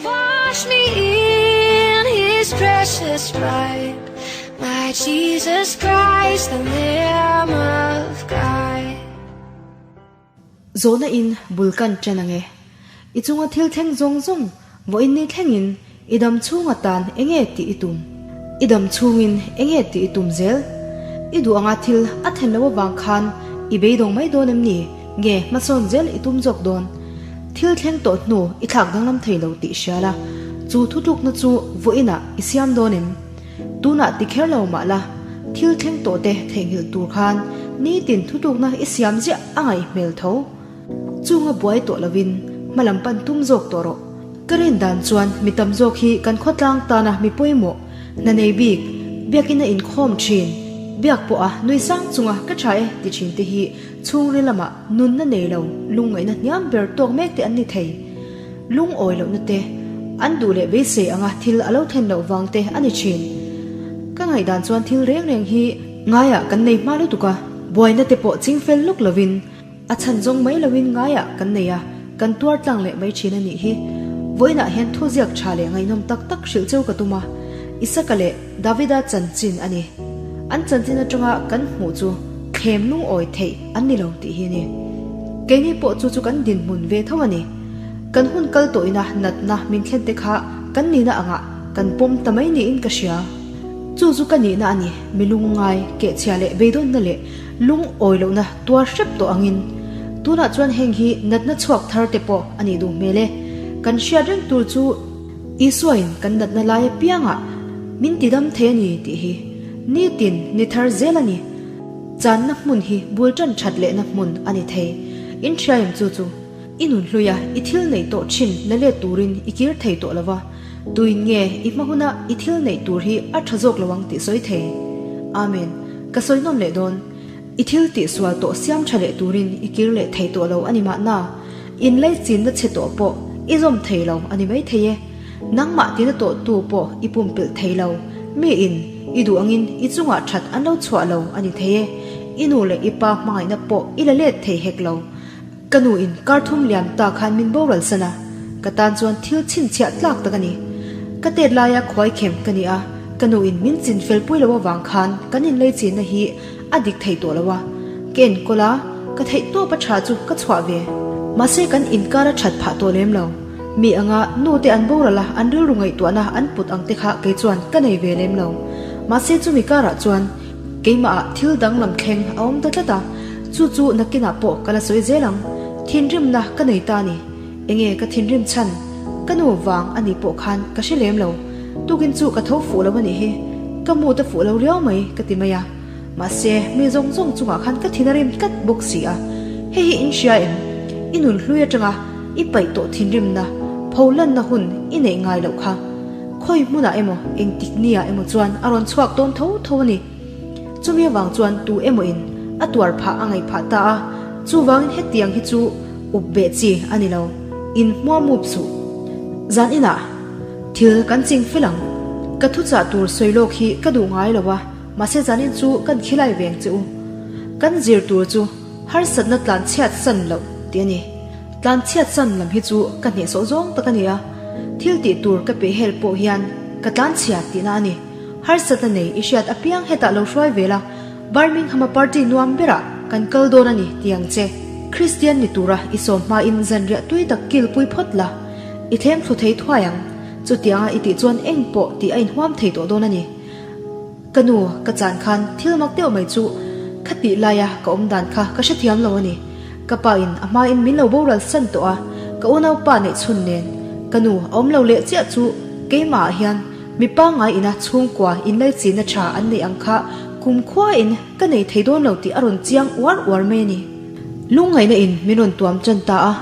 Wash me in his precious blood, my Jesus Christ, the Lamb of God. Zawhna in bul kan ṭan ang e. I chunga thil thleng zawng zawng vawiin ni thlengin i dam chhung atan enge tih i tum? I dam chhungin enge tih i tum zel? I duh anga thil a then loh avang khan i beidawng mai dawn em ni? Nge hmasawn zel i tum zawk dawn? Thil thleng tawh hnu i thlak danglam thei lo tih hria la, chu thutlukna chu vawiinah i siam dawn em? Tunah ti kher lo mah la, thil thleng tawh te theihnghilh tur khan nitin thutlukna i siam ziah a ngaih hmel tho. Chunga buai tawh lovin hmalam pan tum zawk tawh rawh. Ka rin dan chuan mi tam zawk hi kan khawtlang tana mi pawimawh, hna nei bik, biakina inkhawm thin, biak pawha nui sang chunga ka tha e ti thin te hi chhungril lamah nunna nei lo lungngaihna hniam ber tawk mek te an ni thei. Lungawi lohna te, an duh leh beisei anga thil a lo thlen loh vang te a ni thin. Ka ngaihdan chuan thil reng reng hi ngaiah kan nei hma lutuk a, buaina te pawh chingfel lawk lovin a chhan zawng mai loin ngaiah kan nei a, kan tuar tlang leh mai thin a nih hi. Vawiinah hian thuziak tha leh ngaihnawm tak tak hrilh cheu ka tum a, Isaka leh Davida chanchin a ni. An chanchin atanga kan hmuh chu thlem lungawi theih an ni lo tih hi a ni. Keini pawh chu chu kan dinhmun ve tho a ni. Kan hun kal tawhina natna min thlen te kha kan nihna angah kan pawm ta mai niin ka hria. Chu chu ka nihna a ni, mi lungngai, kehchhia leh beidawnna leh lungawi lohna tuar hrep tawh angin. Tunah chuan heng hi natna chhuak thar te pawh a nih duh hmel e. Kan hriat reng tur chu Isuain kan natna lai apiangah min tidam thei a ni tih hi nitin ni thar zel a ni. Channa hmun hi bul tan that lehna hmun a ni thei. In hriaim chu chu i nun hluia i thil neih tawh thin la let turin i kir thei tawh lo va, tuin nge i hma huna i thil neih tur hi a tha zawk lo ang tih sawi thei. Amen. Ka sawi nawm leh dawn. I thil tih sual tawh siam tha leh turin i kir leh thei tawh lo a ni mahna, in leichinna chhe tawh pawh i zawm thei lo a ni mai thei e. Nangmah tina tawh tu pawh i pumpelh thei lo. Mi in i duh angin i chungah that an lo chhuah lo a ni thei e. I nu leh i pa hmangaihna pawh i la let thei hek lo. Ka nu in kar thum liam ta khan min boral san a, ka tan chuan thil chhinchhiah tlak tak a ni. Ka tet laia khuai khem ka ni a, ka nu in min chin fel pui lo avang khan kan inlei chinna hi a dik thei tawh lo a, ka enkawl a, ka theih tawp a tha chu ka chhuah ve. Mahse kan inkar a that phah tawh lem lo. Mi anga nu te an boral a, an rilru ngaihtuahna an put ang te kha kei chuan ka nei ve lem lo. Mahse chumi karah chuan keimahah thil danglam thleng a awm ta tlat a, chu chu nakinah pawh ka la sawi zel ang. Thinrimna ka nei ta a ni. Enge ka thinrim chhan? Ka nu vang a nih pawh khan ka hre lem lo. Tukin chu ka tho fuh lo a nih hi. Ka mut a fuh lo riau mai ka ti mai a. Mahse, mi zawng zawng chungah khan ka thin a rim tlat bawk si a. Hei hi in hria em? I nun hlui atanga i paih tawh thinrimna, pho lanna hun i neih ngai loh kha. Khawi hmunah emaw, engtik niah emaw chuan a rawn chhuak dawn tho tho a ni. Chumi avang chuan tu emaw in a tuar phah a ngaih phah ta a, chuvangin hetiang hi chu up beh chi a ni lo, in hmuam mup suh. Zan inah thil kan ching fel ang. Ka thuchah tur sawi lawk hi ka duh ngai lo a, mahse zanin chu kan khilai veng che u. Kan zir tur chu harsatna tlan chhiat san loh tih a ni. Tlan chhiat san lam hi chu ka hnehsawh zawng tak a ni a, thil tih tur ka peh hel pawh hian ka tlan chhia tihna a ni. Harsatna nei i hriat apiang hetah lo hruai ve la, Birmingham-a party nuam berah kan kal dawn a ni ti ang che. Kristian ni tura i sawm hmain zanriah tui tak kilpui phawt la, i thlem thlu thei thuai ang. Chutianga i tih chuan eng pawh tih a inhuam thei tawh dawn a ni. Ka nu, ka chan khan thil mak deuh mai chu kha tih laia ka awm dan kha ka hrethiam lo a ni. Ka pa in a hmain min lo boral san tawh a, ka unaupa neih chhun nen ka nu a awm lo leh chiah chu keimah ah hian Mi pangngai ina chhungkua inlaichinna tha an neih ang kha kumkhua in ka nei thei dawn lo tih a rawn chiang uar uar mai a ni. Lungngaihna in min rawn tuam tan ta a,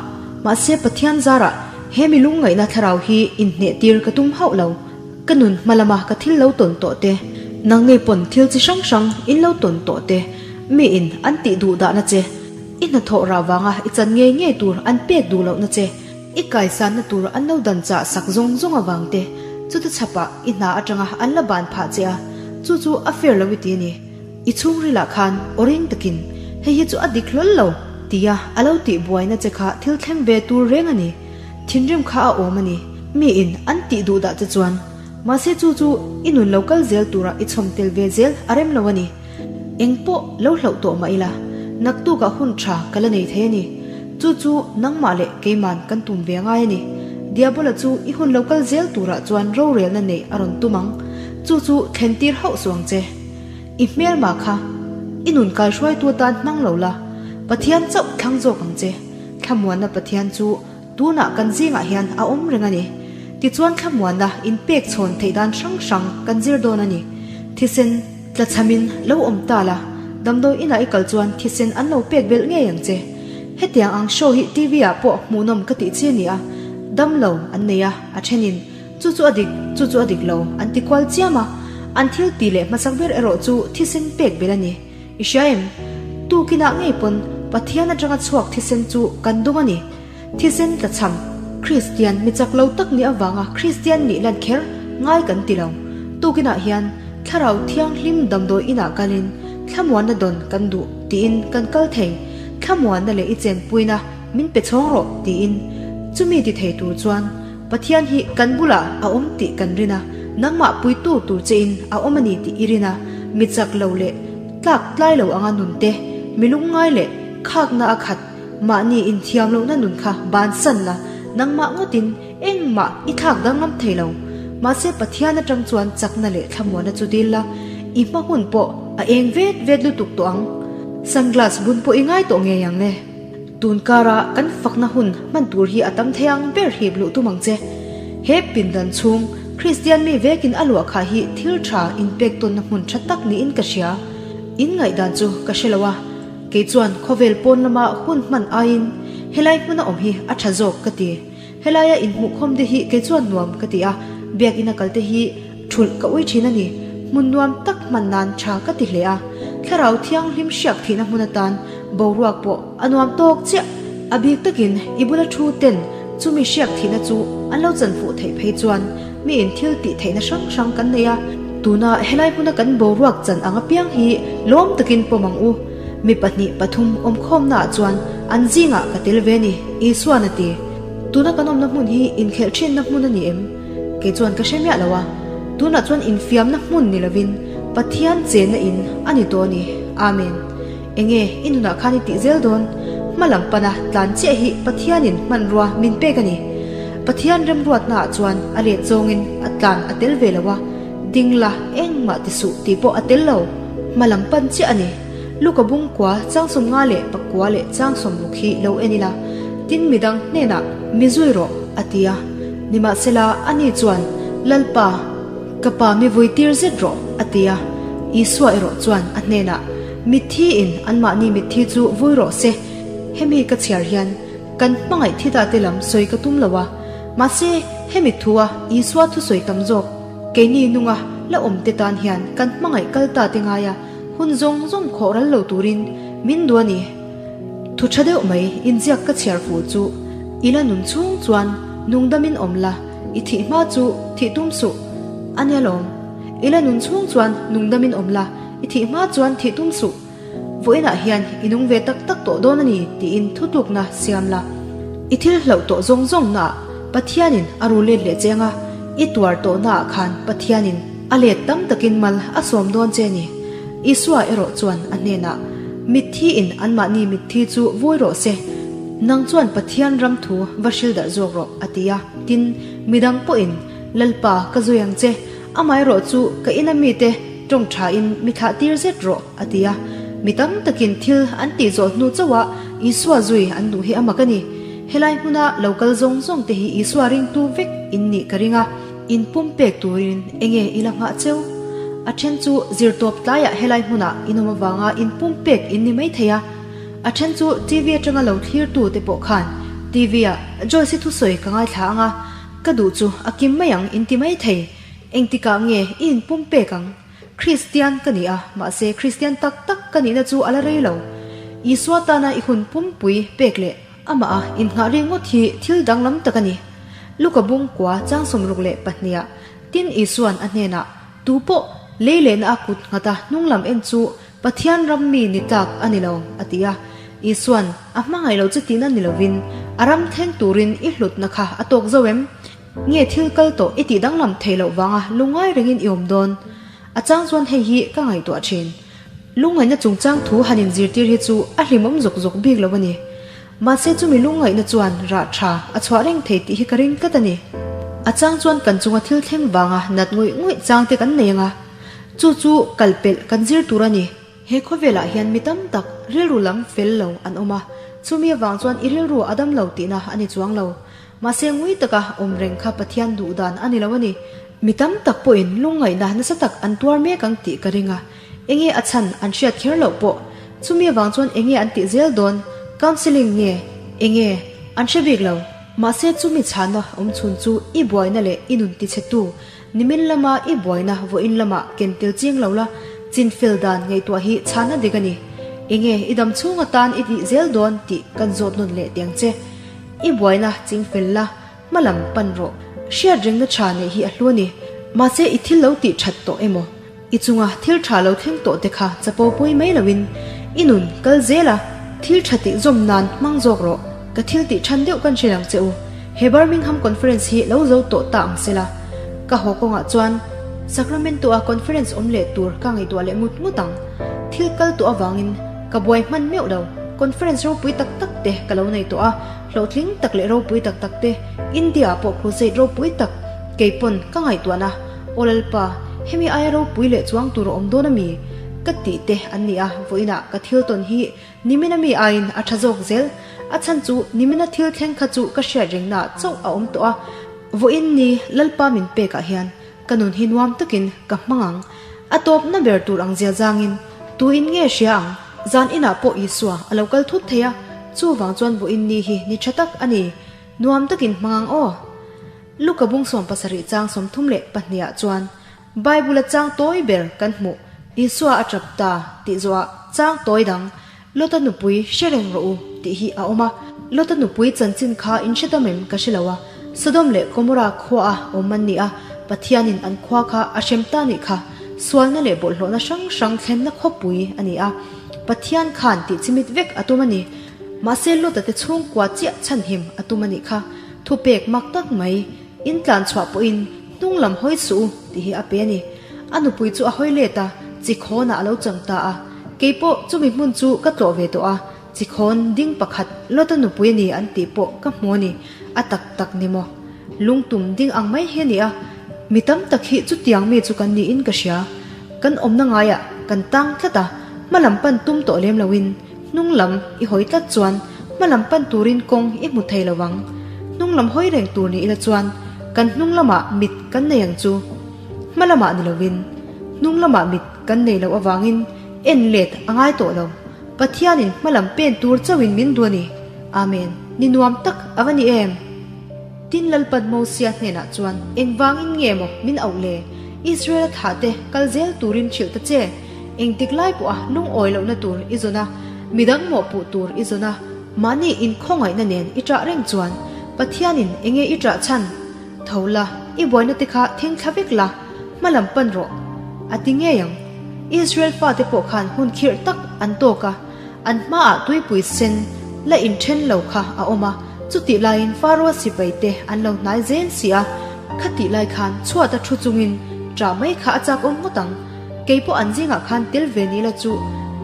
mahse Pathian zarah he mi lungngaihna thlarau hi inhneh tir ka tum hauh lo. Ka nun hma lama ka thil lo tawn tawh te, nang ngei pawn thil chi hrang hrang in lo tawn tawh te, mi in an tih duh dahna che, i hnathawh rah vanga i chan ngei ngei tur an pek duh lohna che, I kaisanna tur an lo dan chah sak zawng zawng avang te, chuta chhapah i hna atanga an la ban phah che a, chu chu a fair lo i ti a ni. I chhungrilah khan aw ring takin, Hei hi chu a dik hlawl lo, tia a lo tih buaina che kha thil thleng ve tur reng a ni. Thinrim kha a awm a ni. Mi in an tih duh dah che chuan. Mahse chu chu i nun lo kal zel tura i chhawm tel ve zel a rem lo a ni. Eng pawh lo hlauh tawh mah ila, naktukah hun tha ka la nei thei a ni. Chu chu nangmah leh keiman kan tum ve ngai a ni. Diabola chu i hun lo kal zel turah chuan rorelna neih a rawn tum ang. Chu chu thlen tir hauh suh ang che. I hmelma kha i nun kaihruaitu atan hmang lo la, Pathian chauh thlang zawk ang che. Thlamuanna Pathian chu tunah kan zingah hian a awm reng a ni. Tichuan thlamuanna inpek chhawn theih dan hrang hrang kan zir dawn a ni. Thisen tlachhamin lo awm ta la, damdawi inah i kal chuan thisen an lo pek belh ngei ang che. Hetiang ang show hi TV ah pawh hmuhnawm ka tih chi a ni a, damlo an nei a, a thenin Chu chu a dik, chu chu a dik lo, an ti kual chiam a. An thil ti leh hmasak ber erawh chu thisen pek belh a ni. I hria em? Tukinah ngei pawn Pathian atanga chhuak thisen chu kan dawng a ni. Thisen tlachham, Kristian mi chak lo tak nih avanga Kristian nih lan kher ngai kan ti lo. Tukinah hian Thlarau Thianghlim damdawi inah kalin thlamuanna dawn kan duh tiin kan kal thei. Thlamuanna leh i chenpuina min pe chhawng rawh tiin chumi ti thei tur chuan Pathian hi kan bulah a awm tih kan rin a, nangmah puitu tur chein a awm a ni tih i rin a, mi chak lo leh tlak tlai lo anga nun te, mi lungngai leh khakna a khat, mahni inthiam lohna nun kha bansan la, nangmah ngawtin engmah i thlak danglam thei lo. Mahse Pathian atang chuan chakna leh thlamuana chu dil la, i hma hun pawh a eng vet vet lutuk tawh ang. Sunglass bun pawh i ngai tawh ngei ang le. Tun kara kan fakna hun hman tur hi a tam thei ang ber hip luh tum ang che. He pindan chhung Kristian mi vekin a luah khah hi thil tha inpek tawnna hmun tha tak niin ka hria. In ngaihdan chu ka hre lo a, kei chuan khawvel pawn lama hun hman aiin helai hmuna awm hi a tha zawk ka ti. Helaia inhmuhkhawm te hi kei chuan nuam ka ti a, biakina kal te hi thulh ka ui thin a ni. Hmun nuam tak hman nan tha ka ti hle a, thlarau thianghlim hriak thihna hmun atan boruak pawh a nuam tawk chiah. A bik takin i bula thu ten chumi hriak thihna chu an lo chan fuh theih phei chuan miin thil tih theihna hrang hrang kan nei a, tuna helai hmuna kan boruak chan ang apiang hi lawm takin pawm ang u. Mi pahnih pathum awmkhawmnaah chuan an zingah ka tel ve a ni, Isuan a ti. Tuna kan awmna hmun hi inkhelh thinna hmun a ni em? Kei chuan ka hre miah lo a. Tunah chuan infiamna hmun ni lovin Pathian chenna in a ni tawh a ni. Amen. Enge i nunah khan i tih zel dawn? Hma lam pana tlan chiah hi Pathianin hmanrua min pek a ni. Pathian remruatnaah chuan a let zawngin a tlan a tel ve lo a, ding la engmah ti suh tih pawh a tel lo. Hma lam pan chiah a ni. Luka bung kua changsawm nga leh pakua leh changsawm ruk hi lo en ila, tin midang hnenah mi zui rawh, a ti a. Nimahsela, ani chuan, Lalpa, ka pa mi vui tir zet rawh, a ti a. Isua erawh chuan a hnenah, Mitthi in anmahni mitthi chu vui rawh se, hemi ka chhiar hian kan hmangaih thi ta te lam sawi ka tum lo a. Mahse, hemi thua Isua thusawi tam zawk, keini nunga la awm te tan hian kan hmangaih kal ta te ngai a, Hun zawng zawng khawh ral lo turin min duh a ni. Thu tha deuh mai inziak ka chhiar fuh chu i la nun chhung chuan nungdamin awm la, i thih hma chu thih tum suh a nia lawm. I la nun chhung chuan nungdamin awm la, i thih hma chuan thih tum suh. Vawiinah hian i nung ve tak tak tawh dawn a ni tiin thutlukna siam la. I thil hlauh tawh zawng zawng naah Pathianin a ru let leh che anga i tuar tawh naah khan Pathianin A let tam takin mal a sawm dawn che ni. Isua erawh chuan a hnenah, Mitthi in anmahni mitthi chu vui rawh se, nang chuan Pathian ram thu va hril darh zawk rawh, a ti a. Tin, midang pawhin, Lalpa, ka zui ang che, amaherawh chu ka ina mite tawng thain mi thlah tir zet rawh, a ti a. Mi tam takin thil an tih zawh hnu chauhah Isua zui an duh hi a mak a ni. Helai hmuna lo kal zawng zawng te hi Isua ringtu vek in nih ka ring a. In pumpek turin enge i la nghah cheu? A then chu zirtawp tlaiah helai hmunah in awm avanga in pumpek in ni mai thei a. A then chu TV atanga lo thlirtu te pawh khan TV ah Joyce-i thusawi ka ngaithla ang a, ka duh chu a kim mai ang in ti mai thei. Engtikah nge i in pumpek ang? Kristian ka ni a, mahse Kristian tak tak ka nihna chu a la rei lo. Isua tana i hun pumpui pek leh Amah a inngah ri ngawt hi thil danglam tak a ni. Luka bung kua chang 62ah tin Isua'n a hnenah, Tu pawh lei lehna a kut nghata hnunglam en chu Pathian ram mi ni tlak a ni lo, a ti a. Isua'n a hmangaih lo chu tihna ni lovin a ram thleng turin i hlutna kha a tawk zo em? Nge thil kal tawh i tih danglam theih loh vanga lungngai rengin i awm dawn? A chang chuan hei hi ka ngaihtuah thin. Lungngaihna chungchang thu han inzirtir hi chu a hlimawm zawk zawk bik lo a ni. Mahse chumi lungngaihna chuan rah tha a chhuah reng thei tih hi ka ring tlat a ni. A chang chuan kan chunga thil thleng vanga nat ngawih ngawih chang te kan nei ang a, chu chu kal pelh kan zir tur a ni. He khawvelah hian mi tam tak rilru lam fel lo an awm a, chumi avang chuan i rilru a dam lo tihna a ni chuang lo. Mahse ngui taka awm reng kha Pathian duh dan a ni lo a ni. Mi tam tak pawhin lungngaihna nasa tak an tuar mek ang tih ka ring a, enge a chhan an hriat kher loh pawh. Chumi avang chuan enge an tih zel dawn, counselling nge enge an hre bik lo. Mahse chumi chhana awm chhun chu i buaina leh i nun tichhetu Nimin lama i buaina vawiin lamah ken tel ching lo la, chin fel dan ngaihtuah hi chhana dik a ni. Enge i dam chhung atan i tih zel dawn tih kan zawt nawn leh tiang che. I buaina ching fel la, hma lam pan rawh. Hriat rengna tha neih hi a hlu a ni. Mahse i thil lo tih that tawh emaw? I chunga thil tha lo thleng tawh te kha chapo pui mai loin i nun kal zel a, thil tha tih zawm nan hmang zawk rawh. Ka thil tih than deuh kan hre ang che u. He Birmingham Conference hi lo zo tawh ta ang sela. Ka haw kawngah chuan Sacramento a conference awm leh tur ka ngaihtuah leh ngut ngut ang. Thil kal tawh avangin ka buai hman meuh lo. Conference ropui tak tak te ka lo nei tawh a, hlawhtling tak leh ropui tak tak te, India ah pawh crusade ropui tak keipawn ka ngaihtuahna. Aw Lalpa, hemi aia ropui leh chuang tur a awm dawn a mi? Ka tih te an ni a, vawiinah ka thil tawn hi nimina mi aiin a tha zawk zel. A chhan chu nimina thil thleng kha chu ka hriat rengnaah chauh a awm tawh a, vawiin ni Lalpa min pekah hian ka nun hi nuam takin ka hmang ang. A tawpna ber tur ang zia zangin tuin nge hria ang? Zan inah pawh Isua a lo kal thut thei a, chuvang chuan vawiin ni hi ni tha tak a ni. Nuam takin hmang ang aw. Luka bung 70 chang 32 ah chuan Bible a chang tawi ber kan hmuh Isua a tap ta tih zawhah chang tawi dang Lota nupui hre reng rawh u tih hi a awm a. Lota nupui chanchin kha in hre tam em ka hre lo a, Sodom leh Gomorrah khua a awm an ni a, Pathianin an khua kha a hrem ta nih kha sualna leh bawlhhlawhna hrang hrang thlenna khawpui a ni a, Pathian khan tih chimit vek a tum a ni. Mahse Lota te chhungkua chiah chhanhim a tum a nih kha. Thupek mak tak mai, in tlan chhuah pawhin hnung lam hawi suh u tih hi a pe a ni. A nupui chu a hawi let a, chikhawnah a lo chang ta a. Keipawh chumi hmun chu ka tlawh ve tawh a, chikhawn ding pakhat Lota nupui a ni an tih pawh ka hmu a ni. A tak tak ni maw? Lungtum ding ang mai hi a ni a. Mi tam tak hi chutiang mi chu kan niin ka hria. Kan awmna ngaiah kan tang tlat a, hma lam pan tum tawh lem loin Hnung lam i hawi tlat chuan hma lam pan turin kawng i hmu thei lo ang. Hnung lam hawi reng tur ni ila chuan kan hnung lamah mit kan nei ang chu. Hma lamah ni lovin hnung lamah mit kan nei loh avangin en let a ngai tawh lo. Pathianin hma lam pen tur chauhin min duh a ni. Amen. Ni nuam tak a va ni em? Tin Lalpan Mosia hnenah chuan, Engvangin nge maw min auh le? Israel-a thlah te kal zel turin hrilh ta che. Engtik lai pawha lungawi lohna tur i zawn a, midang mawhpuh tur i zawn a, mahni inkhawngaihna nen i ṭah reng chuan Pathianin enge i ṭah chhan? Tho la, i buaina te kha theng thla vek la, hma lam pan rawh. A ti ngei ang. Israel fate pawh khan hun khirh tak an tawk a, an hmaah tuipui sen la inṭhen lo kha a awm a, chutih laiin Faroa sipai te an lo hnai zel si a, khatih lai khan chhuata ṭhu chungin ṭah mai kha a chak awm ngawt ang. Kei pawh an zingah khan tel ve ni la chu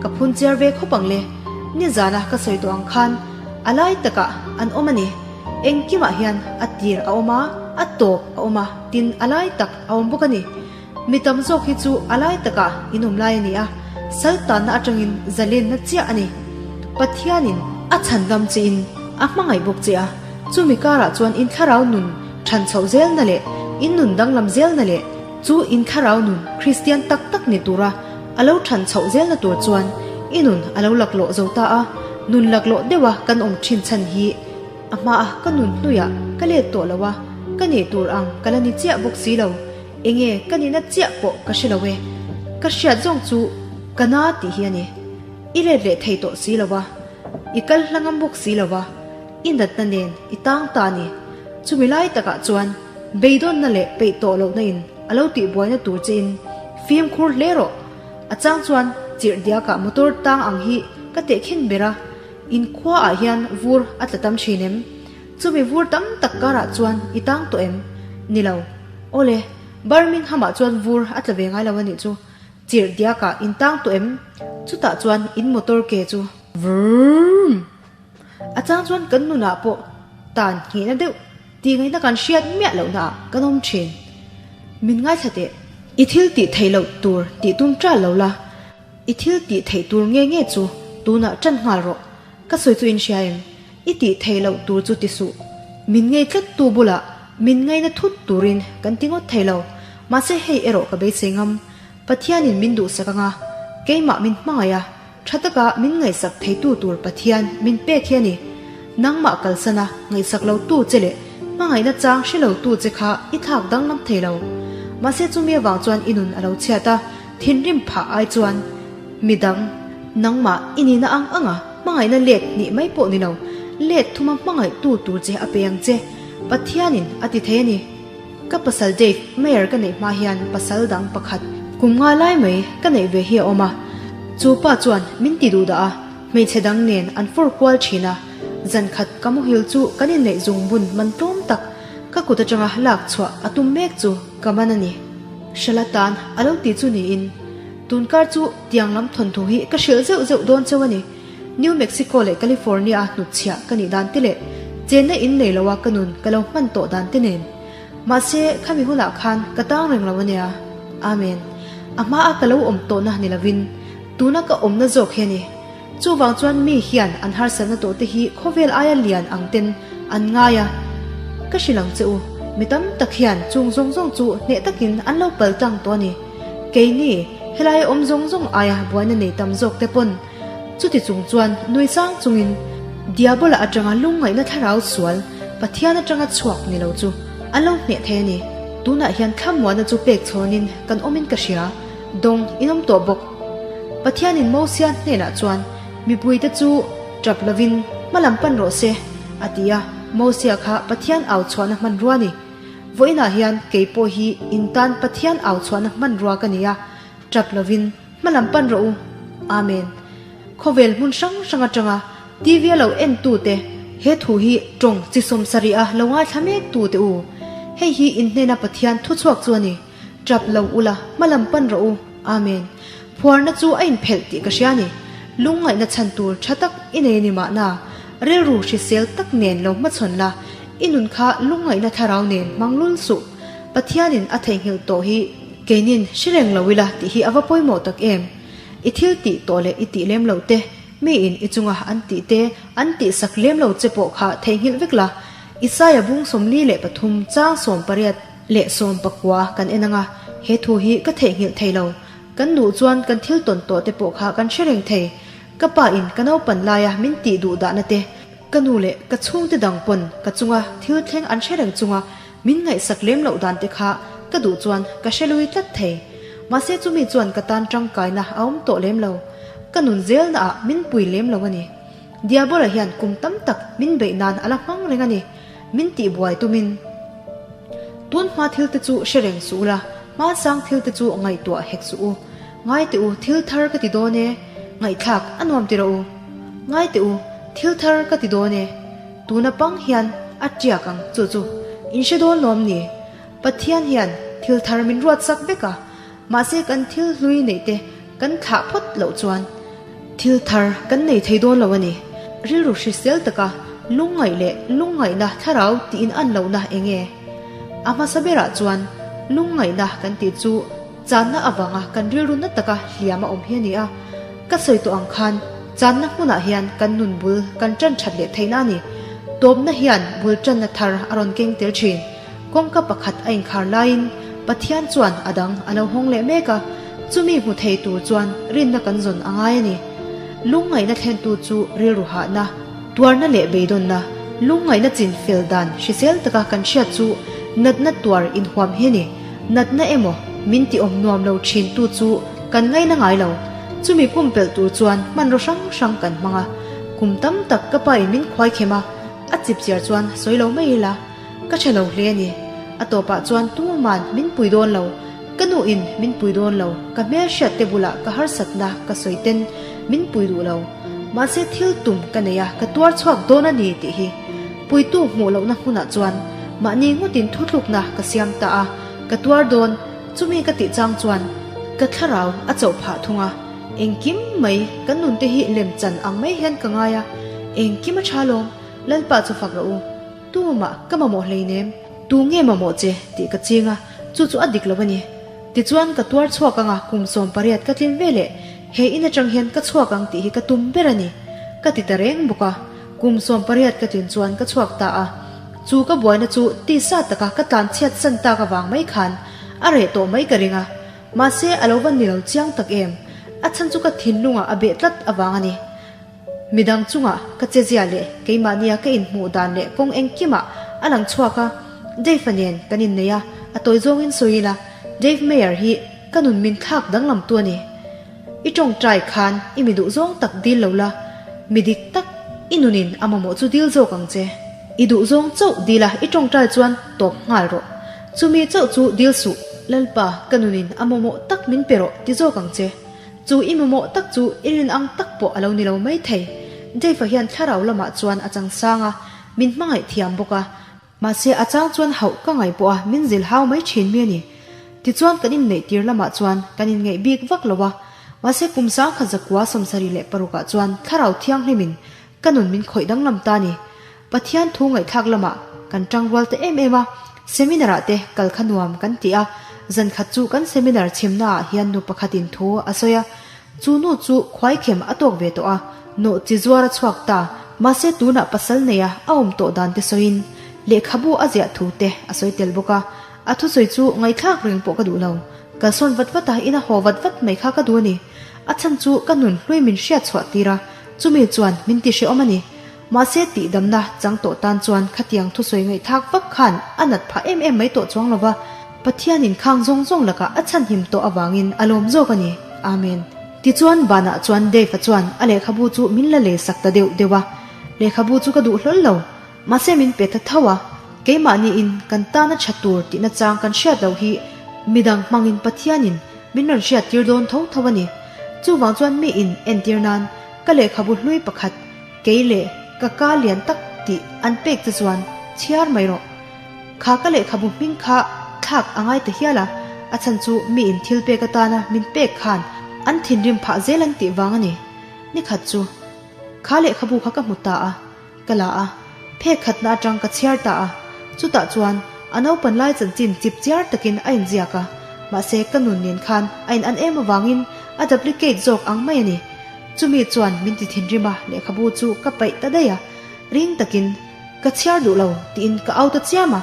ka phun chiar ve khawp ang le. Nizana ka sawi tawh ang khan a lai takah an awm a ni. Engkimah hian a tir a awm a, a tawp a awm a, tin a lai tak a awm bawk a ni. Mi tam zawk hi chu a lai takah in awm lai a ni a, sal tanna atangin zalenna chiah a ni. Pathianin a chhandam chiin a hmangaih bawk che a, chumi karah chuan in thlarau nun than chhoh zelna leh in nun danglam zelna leh Chu in thlarau nun Kristian tak tak ni tura a lo than chhoh zelna tur chuan i nun a lo laklawh zo ta a, nun laklawh deuha kan awm thin chhan hi a hmaa ka nun hnuiah ka let tawh lo a, ka nih tur ang ka la ni chiah bawk si lo, enge ka nihna chiah pawh ka hre lo e, ka hriat zawng chu ka na tih hi a ni. I let leh thei tawh si lo a, i kal hla ngam bawk si lo a, i natna nen i tang ta a ni. Chumi lai takah chuan Beidawnna leh peih tawh lohna in a lo tih buaina tur che in fimkhur hle rawh. A chang chuan chirh diakah motor tang ang hi ka teh khin ber a, in khua ah hian vur a tla tam thin em? Chumi vur tam tak karah chuan i tang tawh em? Ni lo. Awle, Birmingham-ah chuan vur a tla ve ngai lo a nih chu. Chirh diakah in tang tawh em? Chutah chuan in motor ke chu vrrrm! A chang chuan kan nunah pawh tan nghihna deuh tih ngaihna kan hriat miah lohnaah kan awm thin. Min ngaithla teh. I thil tih theih loh tur tih tum ṭal lo la, i thil tih theih tur nge nge chu tunah ṭan nghal rawh. Ka sawi chu in hria em? I tih theih loh tur chu ti suh. Min ngei tlat tu bulah min ngaina thut turin kan ti ngawt thei lo. Mahse hei erawh ka beisei ngam. Pathianin min duhsak anga keimah min hmangaih a, tha taka min ngaihsak theitu tur Pathian min pek hi a ni. Nangmah kalsana ngaihsak lo tu che leh hmangaihna chang hre lo tu che kha i thlak danglam thei lo. Mahse chumi avang chuan i nun a lo chhiat a, thinrim phah ai chuan midang nangmah i nihna ang ang a hmangaihna let nih mai pawh ni lo, let thuma hmangaih tu tur che a pe ang che. Pathianin a ti thei a ni. Ka pasal Dave Mayer ka neih hma hian pasal dang pakhat kum nga lai mai ka neih ve hi a awm a, chu pa chuan min ti duh dah a, hmeichhe dang nen an fawr kual thin a, zan khat ka muhil chu kan inneih zung bun man tlawm tak ka kut atanga lak chhuah a tum mek chu ka man a ni. Hrala tan a lo ti chu niin tunkar chu tiang lam thawnthu hi ka hrilh zeuh zeuh dawn cheu a ni. New Mexico leh California a hnutchhiah ka nih dan te leh chenna in nei loa ka nun ka lo hman tawh dan te nen. Mahse, khami hunah khan ka tang reng lo ania. Amen. A hmaa ka lo awm tawhna ni lovin tuna ka awmna zawk hi a ni. Chuvang chuan mi hian an harsatna tawh te hi khawvel aia lian ang ten an ngai a. Ka hrilh ang che u, mi tam tak hian chung zawng zawng chu hneh takin an lo pal tlang tawh a ni. Keini, helaia awm zawng zawng aia buaina nei tam zawk te pawn Chuti chung chuan nui sang chungin Diabola atanga lungngaihna thlarau sual Pathian atanga chhuak ni lo chu an lo hneh thei a ni. Tunah hian thlamuanna chu pek chhawnin kan awmin ka hria, dawng in awm tawh bawk. Pathianin Mosia hnenah chuan mipuite chu tap lovin hma lam pan rawh se a ti a, Mosia kha Pathian au chhuahna hmanrua a ni. Vawiinah hian kei pawh hi in tan Pathian au chhuahna hmanrua ka ni a, tap lovin Hma lam pan rawh u. Amen. Khawvel hmun hrang hrang atanga TV a lo en tu te, he thu hi tawng chi sawmsarih a lo ngaithla mek tu te u. Hei hi in hnena Pathian thuchhuak chu a ni. Tap lo ula, hma lam pan rawh u. Amen. Phuarna chu a inphelh tih ka hria a ni. Lungngaihna chhan tur tha tak i nei a ni mahna, rilru hrisel tak nen lo hmachhawn la, i nun kha lungngaihna thlarau nen hmang lul suh. Pathianin a theihnghilh tawh hi Keinin hre reng lo ila tih hi a va pawimawh tak em? I thil tih tawh leh i tih lem lo te, miin i chunga an tih te, an tihsak lem lo che pawh kha theihnghilh vek la. Isaia bung 43 chang 18 leh 19 kan en anga, he thu hi ka theihnghilh thei lo. Kan duh chuan kan thil tawn tawh te pawh kha kan hre reng thei. Ka pa in ka naupan laia min tih duh dahna te, ka nu leh ka chhungte dang pawn ka chunga thil thleng an hre reng chunga Min ngaihsak lem loh dan te kha ka duh chuan ka hre lui tlat thei. Mahse chumi chuan ka tan tangkaina a awm tawh lem lo. Ka nun zelna ah min pui lem lo a ni. Diabola hian kum tam tak min beih nan a la hmang reng a ni. Min tih buai tumin. Tun hma thil te chu hre reng suh ula, hmansang thil te chu ngaihtuah hek suh u. Ngai teh u, thil thar ka ti dawn e. Ngaihthlak a nuam ti rawh u. Ngai teh u, thil thar ka ti dawn e. Tuna pang hian a tiak ang chu chu in hre dawn lawm ni? Pathian hian thil thar min ruat sak vek a, mahse kan thil hlui neih te kan thlah phawt loh chuan thil thar kan nei thei dawn lo a ni. Rilru hrisel taka lungngaih leh lungngaihna thlarau tih in an lohna eng nge? A hmasa berah chuan lungngaihna kan tih chu Channa avanga kan rilru na taka hliam a awm hi a ni a, ka sawi tawh ang khan channa hmunah hian kan nun bul kan tan that leh theihna a ni. Tawpna hian bul tanna thar a rawn keng tel thin. Kawngka pakhat a inkhar laiin Pathian chuan a dang a lo hawng leh mek a, chumi hmu thei tur chuan rinna kan zawn a ngai a ni. Lungngaihna thlentu chu rilru hahna, tuarna leh beidawnna, lungngaihna chin fel dan hrisel taka kan hriat chu natna tuar inhuam hi a ni. Natna emaw min ti awm nuam lo thin tu chu kan ngaina ngai lo. Chumi pumpelh tur chuan hmanraw hrang hrang kan hmang a. Kum tam tak ka pa in min khuai khem a, a chip chiar chuan sawi lo mai ila. Ka tha lo hle a ni. A tawpah chuan tuman min pui dawn lo. Ka nu in min pui dawn lo. Ka hmelhriat te bulah ka harsatna ka sawi ten min pui duh lo. Mahse thil tum ka nei a, ka tuar chhuak dawn a ni tih hi. Puitu hmuh lohna hmunah chuan. Mahni ngawtin thutlukna ka siam ta a, ka tuar dawn, chumi ka tih chang chuan ka thlarau a chauh phah thung a, engkim mai kan nunte hi lem chan ang mai hian ka ngai a, engkim a tha lawm, Lalpa chu fak rawh u, tumah ka mamawh hleinem, tu nge mamawh che tih ka ching a, chu chu a dik lo a ni. Tichuan ka tuar chhuak anga kum 18 ka tlin ve leh he in atang hian ka chhuak ang tih hi ka tum ber a ni. Ka ti ta reng bawk a, kum 18 ka tlin chuan ka chhuak ta a. Chu ka buaina chu tisa taka ka tlan chhiat san tak avang mai khan a reh tawh mai ka ring a, mahse a lo va ni lo chiang tak em, a chhan chu ka thinlungah a beh tlat avang a ni. Midang chungah ka chezia leh keimahnia ka inhmuh dan leh kawng engkimah a lang chhuak a, Dave-a nen kan innei a, a tawi zawngin sawi ila, Dave Meyer hi ka nun min thlak danglamtu a ni. I tawngtai khan i mi duh zawng tak dil lo la, mi dik tak i nunin a mamawh chu dil zawk ang che. I duh zawng chauh dil a i tawngtai chuan tawp nghal rawh. Chumi chauh chu dil suh. Lalpa, ka nunin a mamawh tak min pe rawh ti zawk ang che. Chu i mamawh tak chu i rin ang tak pawh a lo ni lo mai thei. Dave-a hian thlarau lamah chuan a chang sang a, min hmangaih thiam bawk a. Mahse a chang chuan hauh ka ngaih pawh a min zil hau mai thin mi a ni. Tichuan kan inneih tir lamah chuan kan inngeih bik vak lo a. Mahse kum sangkhat zakua 76 ah chuan thlarau thianghlimin ka nun min khawih danglam ta a ni. Pathian thu ngaihthlak lamah kan tangrual ta em em a, seminar ah te kal kha nuam kan ti a, zan khat chu kan seminar chhimna ah hian nu pakhatin thu a sawi a, chu nu chu khuaikhem a tawk ve tawh a, nawh chi zuar a chhuak ta, mahse tunah pasal neia a awm tawh dan te sawiin lehkhabu a ziah thu te a sawi tel bawk a, a thusawi chu ngaihthlak reng pawh ka duh lo, kalsawn vat vat a ina haw vat vat mai kha ka duh a ni, a chhan chu ka nun hlui min hriat chhuah tir a, chumi chuan min ti hrehawm a ni. Mahse tihdamna chang tawh tan chuan khatiang thusawi ngaihthlak vak khan a nat phah em em mai tawh chuang lova, Pathianin khang zawng zawng lakah a chhanhim tawh avangin a lawm zawk a ni. Amen. Tichuan banah chuan Dave-a chuan a lehkhabu chu min la lei sak ta deuh deuh a. Lehkhabu chu ka duh hlawl lo. Mahse min pe ta tho a. Keimahniin kan tana tha tur tihna chang kan hriat loh hi midang hmangin Pathianin min rawn hriat tir dawn tho tho a ni. Chuvang chuan miin entir nan ka lehkhabu hlui pakhat Kei leh ka ka lian tak tih an pek che chuan chhiar mai rawh. Kha ka lehkhabu hming kha thlak a ngai ta hial a, a chhan chu miin thil pek atana min pek khan an thinrim phah zel an tih vang a ni. Ni khat chu kha lehkhabu kha ka hmu ta a, ka la a, phek khatna atang ka chhiar ta a, chutah chuan a naupan lai chanchin chip chiar takin a inziak a, mahse ka nun nen khan a in an em avangin a duplicate zawk ang mai a ni. Chumi chuan min ti thinrim a, lehkhabu chu ka paih ta daih a, ring takin, Ka chhiar duh lo, tiin ka au ta chiam a.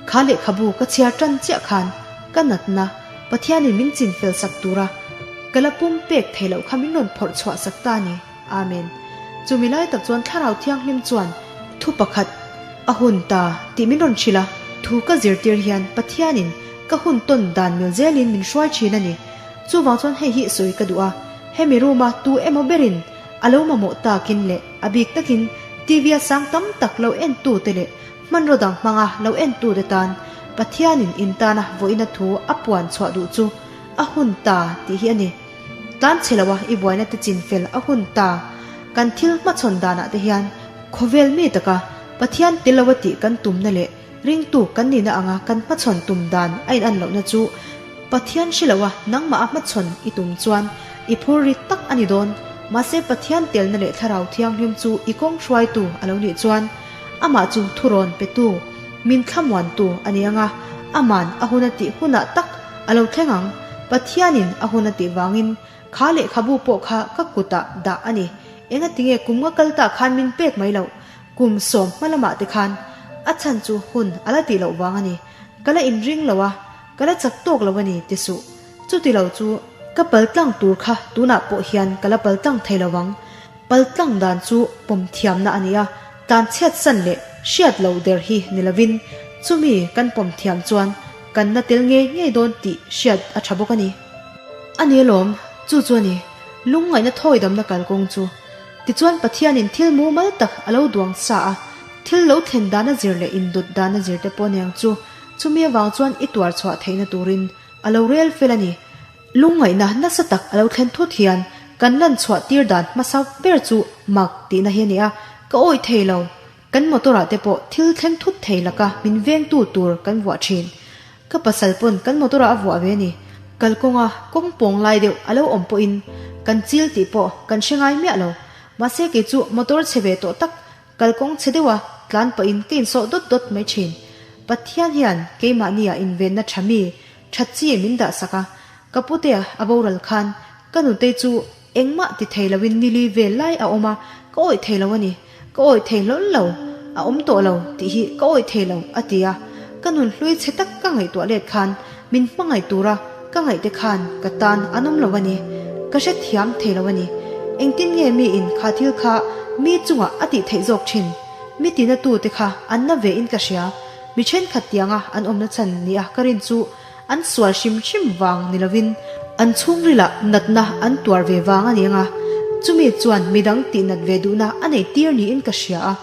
Kha lehkhabu ka chhiar tan chiah khan ka natna Pathianin min chin fel sak tura ka la pum pek thei loh kha min rawn phawrh chhuah sak ta a ni. Amen. Chumi lai tak chuan Thlarau Thianghlim chuan thu pakhat a hun ta tih min rawn hrilh a, thu ka zirtir hian Pathianin ka hun tawn dan mil zelin min hruai thin a ni. Chuvang chuan hei hi sawi ka duh a, hemi room a tu emaw berin a lo mamawh takin leh a bik takin TV a sang tam tak lo en tu te leh hmanraw dang hmanga lo en tu te tan Pathianin in tana vawiina thu a puan chhuah duh chu a hun ta tih hi a ni. Tlan chhe loa i buaina te chin fel a hun ta. Kan thil hmachhawn danah te hian khawvel mi taka Pathian tel loa tih kan tumna leh Ringtu kan nihna anga kan hmachhawn tum dan a inan lohna chu Pathian hre loa nangmah a hmachhawn i tum chuan i phur rit tak a ni dawn. Mahse Pathian telna leh Thlarau Thianghlim chu i kawng hruaitu a lo nih chuan amah chu thurawn petu, min thlamuantu a ni anga aman a hun a tih hunah tak a lo thleng ang. Pathianin a hun a tih vangin kha lehkhabu pawh kha ka kutah dah a ni. Engatinge kum nga kal tah khan min pek mai loh? Kum sawm hma lamah te khan a chhan chu hun a la tih loh vang a ni. Ka la inring lo a, ka la chak tawk lo a ni ti suh. Chuti lo chu ka pal tlang tur kha tunah pawh hian ka la pal tlang thei lo ang. Pal tlang dan chu pawm thiamna a ni a, tan chhiat san leh hriat lo der hi ni lovin chumi kan pawm thiam chuan kan na tel ngei ngei dawn tih hriat a tha bawk a ni. A ni alawm, chu chu a ni. Lungngaihna thawi damna kalkawng chu. Tichuan Pathianin thil mumal tak a lo duang sa a, thil lo thlen dana zir leh indawt dana zir te pawh aniang chu, chumi avang chuan i tuar chhuah theihna turin a lo rel fel a ni. Lungngaihna nasa tak a lo thlen thut hian kan lan chhuah tir dan hmasa ber chu mak tihna hi a ni a, ka awih thei lo. Kan motor ah te pawh thil thleng thut thei laka min vengtu tur kan vuah thin. Ka pasal pawn kan motor ah a vuah ve a ni. Kalkawnga kawng pawng lai deuh a lo awm pawhin kan chil tih pawh kan hre ngai miah lo. Mahse kei chu motor chhe ve tawh tak Kalkawng chhe deuha tlan pahin ka insawh dawt dawt mai thin. Pathian hian keimahnia invenna tha mi, tha chi min dah sak a. Ka putea a boral khan ka nutei chu engmah ti thei loin nili vel lai a awm a, ka awih thei lo a ni. Ka awih thei hlawl lo, a awm tawh lo tih hi ka awih thei lo a ti a. Ka nun hlui chhe tak ka ngaihtuah let khan min hmangaih tura ka ngaihte khan ka tan an awm lo a ni. Ka hrethiam thei lo a ni. Engtin nge miin kha thil kha mi chungah a tih theih zawk thin? Mi tina tute kha an na ve in ka hria. Mi thenkhat tianga an awmna chhan nia ka rin chu an sual hrim hrim vang ni lovin an chhungrilah natna an tuar ve vang a ni ang a. Chumi chuan midang tihnat ve duhna a nei tir niin ka hria a.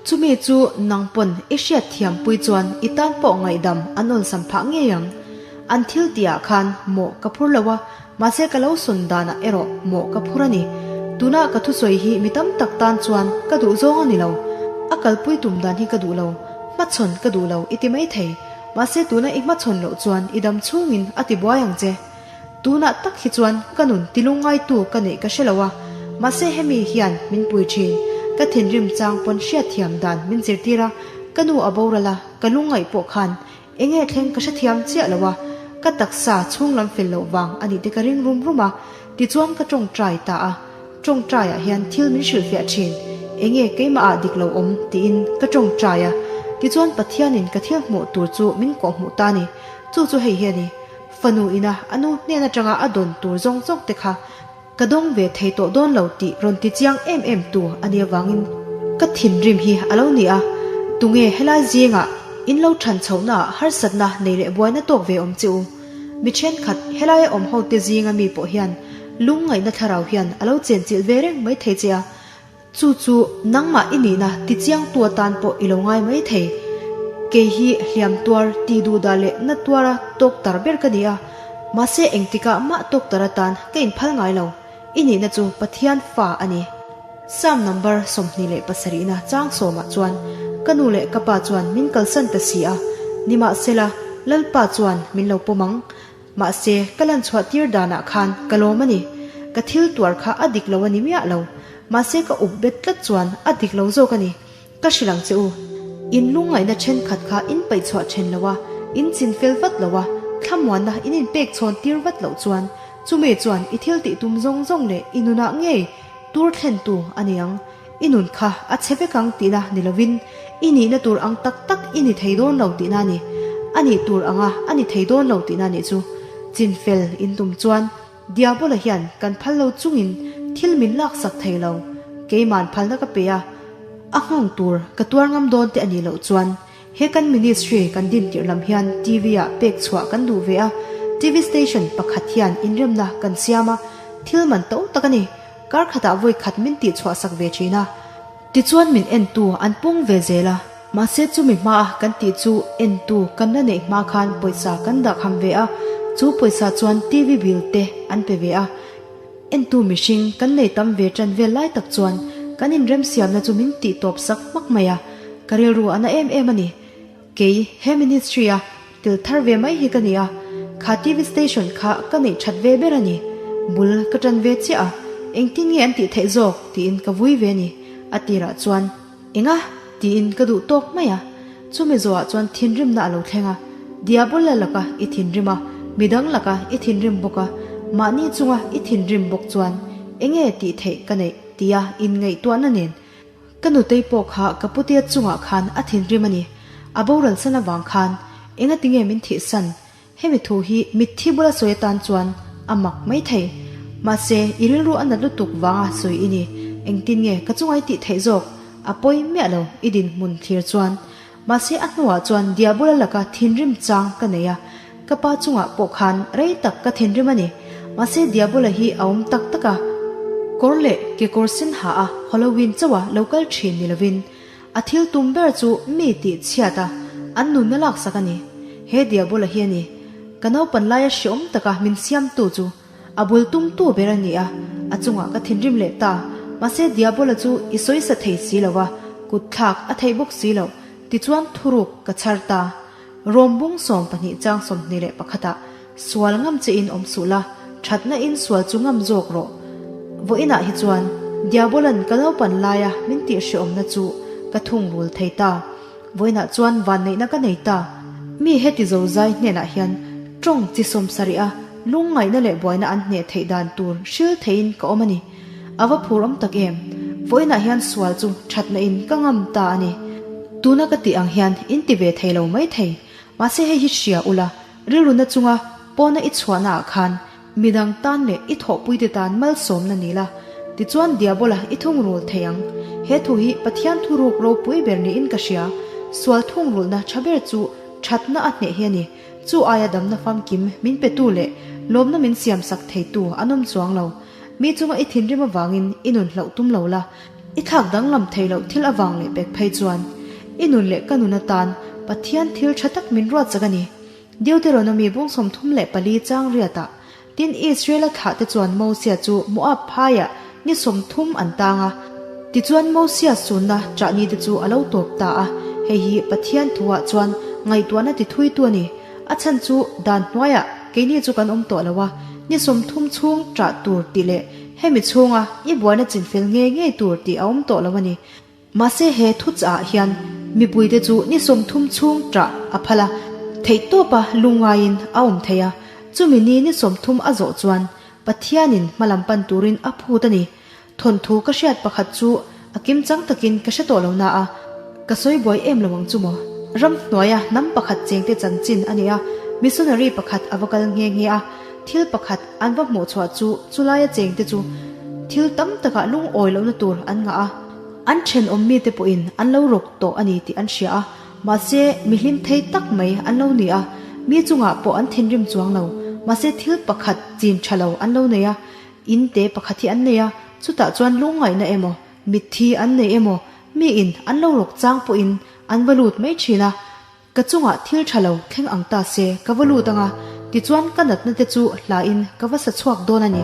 Chumi chu nang pawn i hriat thiam pui chuan i tan pawh ngaihdam an awlsam phah ngei ang. An thil tih ah khan mawh ka phur lo a, mahse ka lo sawn danah erawh mawh ka phur a ni. Tuna ka thusawi hi mi tam tak tan chuan ka duh zawng a ni lo. A kalpui tum dan hi ka duh lo, hmachhawn ka duh lo i ti mai thei. Mahse tuna i hmachhawn loh chuan i dam chhungin a ti buai ang che. Tunah tak hi chuan ka nun tilungngaitu ka neih ka hre lo a, mahse hemi hian min pui thin. Ka thinrim chang pawn hriatthiam dan min zirtir a, ka nu a boral a, ka lungngaih pawh khan enge thleng ka hrethiam chiah lo a, ka taksa chhunglam fel loh vang a nih te ka ring rum rum a, tichuan ka tawngtai ta a, tawngtaiah hian thil min hrilhfiah thin, enge keimah ah dik lo awm tiin ka tawngtai a, tichuan Pathianin ka thil hmuh tur chu min kawhhmuh ta a ni, chu chu hei hi a ni. Fanu ina a nu hnen atanga a dawn tur zawng zawng te kha ka dawng ve thei tawh dawn lo tih rawn ti chiang em em tu a nih avangin ka thinrim hi a lo ni a, tunge helai zingah in lo than chhohnaah harsatna nei leh buaina tawk ve awm che u? Mi thenkhat helaia awm ho te zinga mi pawh hian lungngaihna thlarau hian a lo chenchilh ve reng mai thei che a, Chu chu nangmah i nihna ti chiangtu atan pawh i lo ngai mai thei. Kei hi hliam tuar, tih duhdah leh na tuara tawk tar ber ka ni a, mahse engtikah mah tawk tar atan ka inphal ngai lo. I nihna chu Pathian fa a ni. Psalm number 27na chang sawmah chuan ka nu leh ka pa chuan min kalsan ta si a, nimahsela Lalpa chuan min lo pawm ang. Mahse, ka lan chhuah tir danah khan ka lawm a ni. Ka thil tuar kha a dik lo a ni miah lo. Mahse ka up bet tlat chuan a dik lo zawk a ni. Ka hrilh ang che u. In lungngaihna thenkhat kha in paih chhuah then lo a, in chin fel vat lo a, thlamuanna in inpek chhawn tir vat loh chuan chumi chuan i thil tih tum zawng zawng leh i nunah ngei tur thlentu a ni ang. I nun kha a chhe vek ang tihna ni lovin i nihna tur ang tak tak i ni thei dawn lo tihna a ni. A nih tur anga a ni thei dawn lo tihna nih chu. Chinfel in tum chuan Diabola hian kan phal lo chungin thil min laksak thei lo. Keiman phalna ka pe a, a nghawng tur ka tuar ngam dawn te a nih loh chuan he kan ministry kan din tirh lam hian TV ah pek chhuah kan duh ve a, TV station pakhat hian inremna kan siam a, thil man to tak a ni. Kar khatah vawi khat min tih chhuah sak ve thin a, tichuan min entu an pung ve zel a, mahse chumi hmaa kan tih chu entu kan la neih hma khan pawisa kan dah kham ve a, chu pawisa chuan TV bill te an pe ve a, entu mihring kan nei tam ve tan vel lai tak chuan kan inremsiamna chu min tih tawp sak hmak mai a, ka rilru a na em em a ni. Kei he ministry a tel thar ve mai hi ka ni a, kha TV station kha ka neih that ve ber a ni. Bul ka tan ve chiah a, engtin nge an tih theih zawk tiin ka vui ve a ni. A tirah chuan, Enga? tiin ka duh tawk mai a. Chumi zawhah chuan thinrimna a lo thleng a, Diabola laka i thinrim a, midang laka i thinrim bawk a, mahni chunga i thinrim bawk chuan enge tih theih ka neih tia inngaihtuahna nen Ka nutei pawh kha ka putea chungah khan a thinrim a ni. A boral san avang khan engati nge min thih san? Hemi thu hi mitthi bula sawi atan chuan a mak mai thei. Mahse, i rilru a nat lutuk vanga sawi i ni. Engtin nge ka chunga i tih theih zawk? A pawi miah lo i dinhmun thlir chuan. Mahse, a hnuah chuan Diabola laka thinrim chang ka nei a. Ka pa chungah pawh khan rei tak ka thinrim a ni. Mahse Diabola hi a awm tak tak a, kawr leh kekawr sen ha a Halloween chauha lo kal thin ni lovin, a thil tum ber chu mi tih chhiat a, an nunna laksak a ni. He Diabola hi a ni. Ka naupan laia hreawm taka min siamtu chu a bul tumtu ber a ni a, a chungah ka thinrim leh ta. Mahse Diabola chu i sawisa thei si lo a. Kut thlak a theih bawk si loh. Tichuan thuruk ka chhar ta. Rom bung 12 chang 21 ah sual ngam che in awm suh la, thatna in sual chu ngam zawk rawh. Vawiinah hi chuan Diabolan ka naupan laia min tihhrehawmna chu ka thungrul thei ta. Vawiinah chuan vanneihna ka nei ta. Mi heti zozai hnenah hian tawng chi 70 a lungngaihna leh buaina an hneh theih dan tur hril theiin ka awm a ni. A va phur awm tak em? Vawiinah hian sual chu thatna in ka ngam ta a ni. Tuna ka tih ang hian in ti ve thei lo mai thei. Mahse hei hi hria ula, rilruna chunga pawna i chhuahna ah khan midang tan leh i thawhpuite tan malsawmna ni la, tichuan Diabola i thungrul thei ang. He thu hi Pathian thuruk ropui ber niin ka hria. Sual thungrulna tha ber chu thatna a hneh hi a ni. Chu aia damna famkim min petu leh lawmna min siamsak theitu an awm chuang lo. Mi chunga i thinrim avangin i nun hlauh tum lo la, i thlak danglam thei loh thil avang leh pek phei chuan i nun leh ka nun atan Pathian thil tha tak min ruat chak a ni. Deuteronomy bung 34 chang riatah, Tin Israela thlahte chuan Mosia chu Moab phaiah ni 30 an tang a, tichuan Mosia sunna chahni te chu a lo tawp ta a, hei hi Pathian thuah chuan ngaihtuahna ti thuitu a ni. A chhan chu dan hnuaiah keini chu kan awm tawh lo a, ni 30 chhung ṭah tur tih leh hemi chhunga i buaina chinfel ngei ngei tur tih a awm tawh lo a ni. Mahse he thu chah hian mipuite chu ni 30 chhung ṭah a phal a, theihtawpa lungngaiin a awm thei a, chumi ni ni 30 a zawh chuan Pathianin hmalam pan turin a phut a ni. Thawnthu ka hriat pakhat chu a kimchang takin ka hre tawh lo na a, ka sawi buai em lo ang chu maw? Ram hnuaia hnam pakhat chengte chanchin a ni a, missionary pakhat a va kal nghe nghe a, thil pakhat an va hmuh chhuah chu chulaia chengte chu thil tam takah lungawi lohna tur an ngah a, an thenawm mite pawhin an lo rawk tawh a ni tih an hria a, mahse mi hlim thei tak mai an lo ni a, mi chungah pawh an thinrim chuang lo, mahse thil pakhat chin tha lo an lo nei a, In te pakhat hi an nei a, chutah chuan lungngaihna emaw, mitthi an nei emaw, mi in an lo rawk chang pawhin an va lut mai thin a, ka chungah thil tha lo thleng ang ta se ka va lut ang a, tichuan ka natna te chu hlain ka va sa chhuak dawn a ni.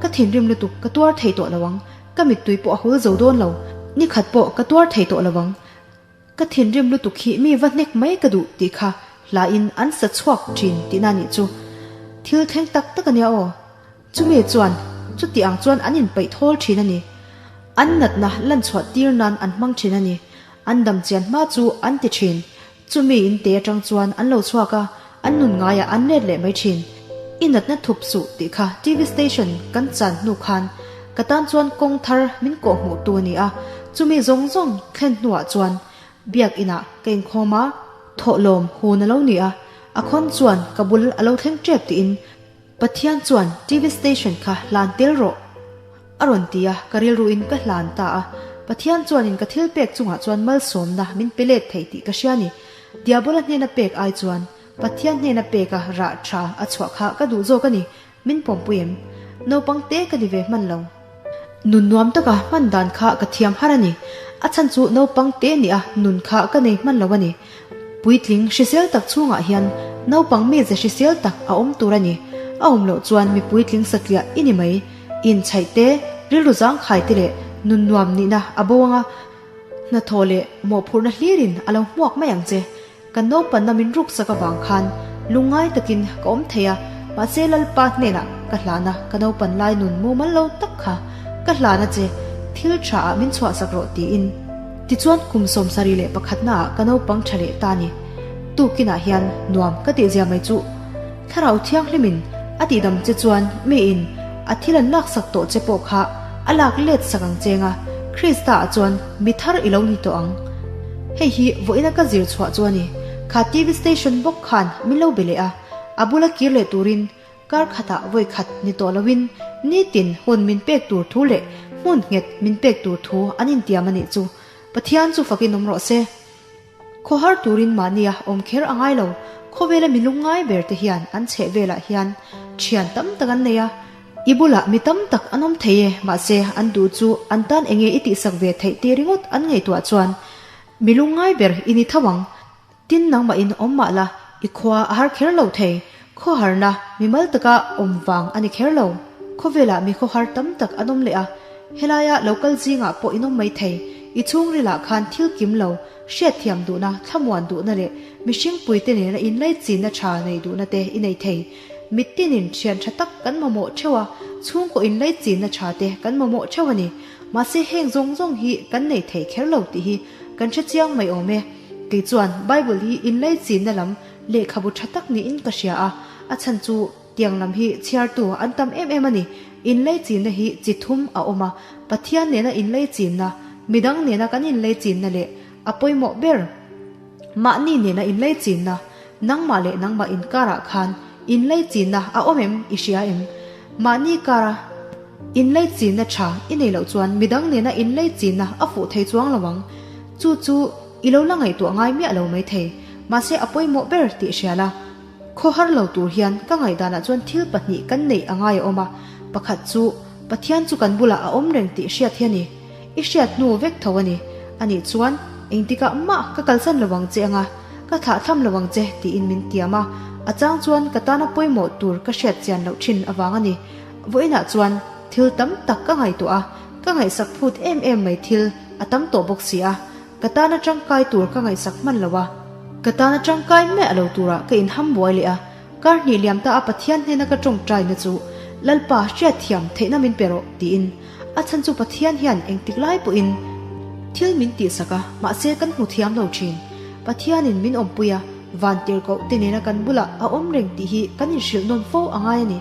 Ka thinrim lutuk ka tuar thei tawh lo ang, ka mittui pawh a hul zo dawn lo, nikhat pawh ka tuar thei tawh lo ang. Ka thinrim lutuk hi mi va hnek mai ka duh tih kha hlain an sa chhuak thin tihna nih chu. Thil thleng tak tak a nia aw. Chumi chuan chuti ang chuan an inpeih thawl thin a ni. An natna lan chhuah tir nan an hmang thin a ni. An dam chian hma chu an ti thin. Chumi in te atang chuan an lo chhuak a, an nun ngaiah an let leh mai thin. I natna thup suh tih kha TV station kan chan hnu khan ka tan chuan kawng thar min kawh hmuh tu a ni a, chumi zawng zawng thlen hnuah chuan biak inah ka inkhawm a, thawhlawm hun a lo ni a, a khawn chuan ka bul a lo thleng tep tiin Pathian chuan TV station kha hlan tel rawh a rawn ti a, ka rilruin ka hlan ta a, Pathian chuanin ka thil pek chungah chuan malsawmna min pe let thei tih ka hria a ni. Diabola hnena pek ai chuan Pathian hnena peka rah tha a chhuah kha ka duh zawk a ni, min pawmpui em? Naupang te ka ni ve hman lo. Nun nuam taka hman dan kha ka thiam har a ni. A chhan chu naupang te nia nun kha ka nei hman lo a ni. Puitling hrisel tak chhungah hian naupang mize hrisel tak a awm tur a ni. A awm loh chuan mi puitling satliah i ni mai. Inchhaih te, rilru zangkhai te leh nun nuam nihna a bo anga hnathawh leh mawhphurhna hlirin a lo hmuak mai ang che. Kan naupanna min ruksak avang khan lungngai takin ka awm thei a, mahse Lalpa hnenah ka hlan a, ka naupan lai nun mumal lo tak kha ka hlan a che, thil tha ah min chhuahsak rawh tiin. Tichuan kum 71 naah ka naupang tha leh ta ni. Tukinah hian nuam ka tihzia mai chu Thlarau Thianghlimin a tihdam che chuan miin a thil an laksak tawh che pawh kha a lak let sak ang cheng a, Krista ah chuan mi thar i lo ni tawh ang. Hei hi vawiina ka zir chhuah chu a ni. Kha TV station bawk khan min lo be leh a, a bula kir leh turin kar khatah vawi khat ni tawh loin nitin hun min pek tur thu leh hmun nghet min pek tur thu an intiam a nih chu. Pathian chu fakin awm rawh se. Khawhar turin mahnia awm kher a ngai lo, khawvela mi lungngai ber te hian an chheh velah hian thian tam tak an nei a, i bulah mi tam tak an awm thei e, mahse an duh chu an tan enge i tihsak ve theih tih ringawt an ngaihtuah chuan mi lungngai ber i ni tho ang. Tin nangmah in awm mah la, i khua a har kher lo thei, khawharna mimal taka awm vang a ni kher lo. Khawvelah mi khawhar tam tak an awm leh a, helaia lo kal zingah pawh in awm mai thei. I chhungrilah khan thil kim lo, hriatthiam duhna, thlamuan duhna leh mihring puite nena inlaichinna tha nei duhna te i nei thei. Mittinin thian tha tak kan mamawh theuh a, chhungkaw inlaichinna tha te kan mamawh theuh a ni. Mahse heng zawng zawng hi kan nei thei kher lo tih hi kan hre chiang mai awm e. Kei chuan Bible hi inlaichinna lam lehkhabu tha tak niin ka hria a, a chhan chu tiang lam hi chhiartu an tam em em a ni. Inlaichinna hi chi thum a awm a, Pathian nena inlaichinna, midang nena kan inlaichinna leh a pawimawh ber mahni nena inlaichinna, nangmah leh nangmah inkarah khan inlaichinna a awm em i hria em? Mahni kara inlaichinna tha i nei loh chuan midang nena inlaichinna a fuh thei chuang lo ang. Chu chu i lo la ngaihtuah ngai miah lo maithei, mahse a pawimawh ber tih hria la. Khawhar lo tur hian ka ngaihdanah chuan thil pahnih kan neih a ngai a awm a, pakhat chu Pathian chu kan bulah a awm reng tih hriat hi a ni. I hriat hnu vek tho a ni. Anih chuan engtikah mah ka kalsan lo ang che anga, ka thlahthlam lo ang che tiin min tiam a, a chang chuan ka tana pawimawh tur ka hriat chian loh thin avang a ni. Vawiinah chuan thil tam tak ka ngaihtuah a, ka ngaihsak phut em em mai thil a tam tawh bawk si a, Ka tana tangkai tur ka ngaihsak hman lo a, ka tana tangkai miah lo turah ka inham buai leh a, kar hnih liam ta a Pathian hnena ka tawngtaina chu Lalpa hriatthiam theihna min pe rawh tiin a chhan chu Pathian hian engtik lai pawhin thil min tihsak a, mahse kan hmu thiam lo thin. Pathianin min awmpui a, van tirhkoh te nena kan bulah a awm reng tih hi kan inhrilh nawn fo a ngai a ni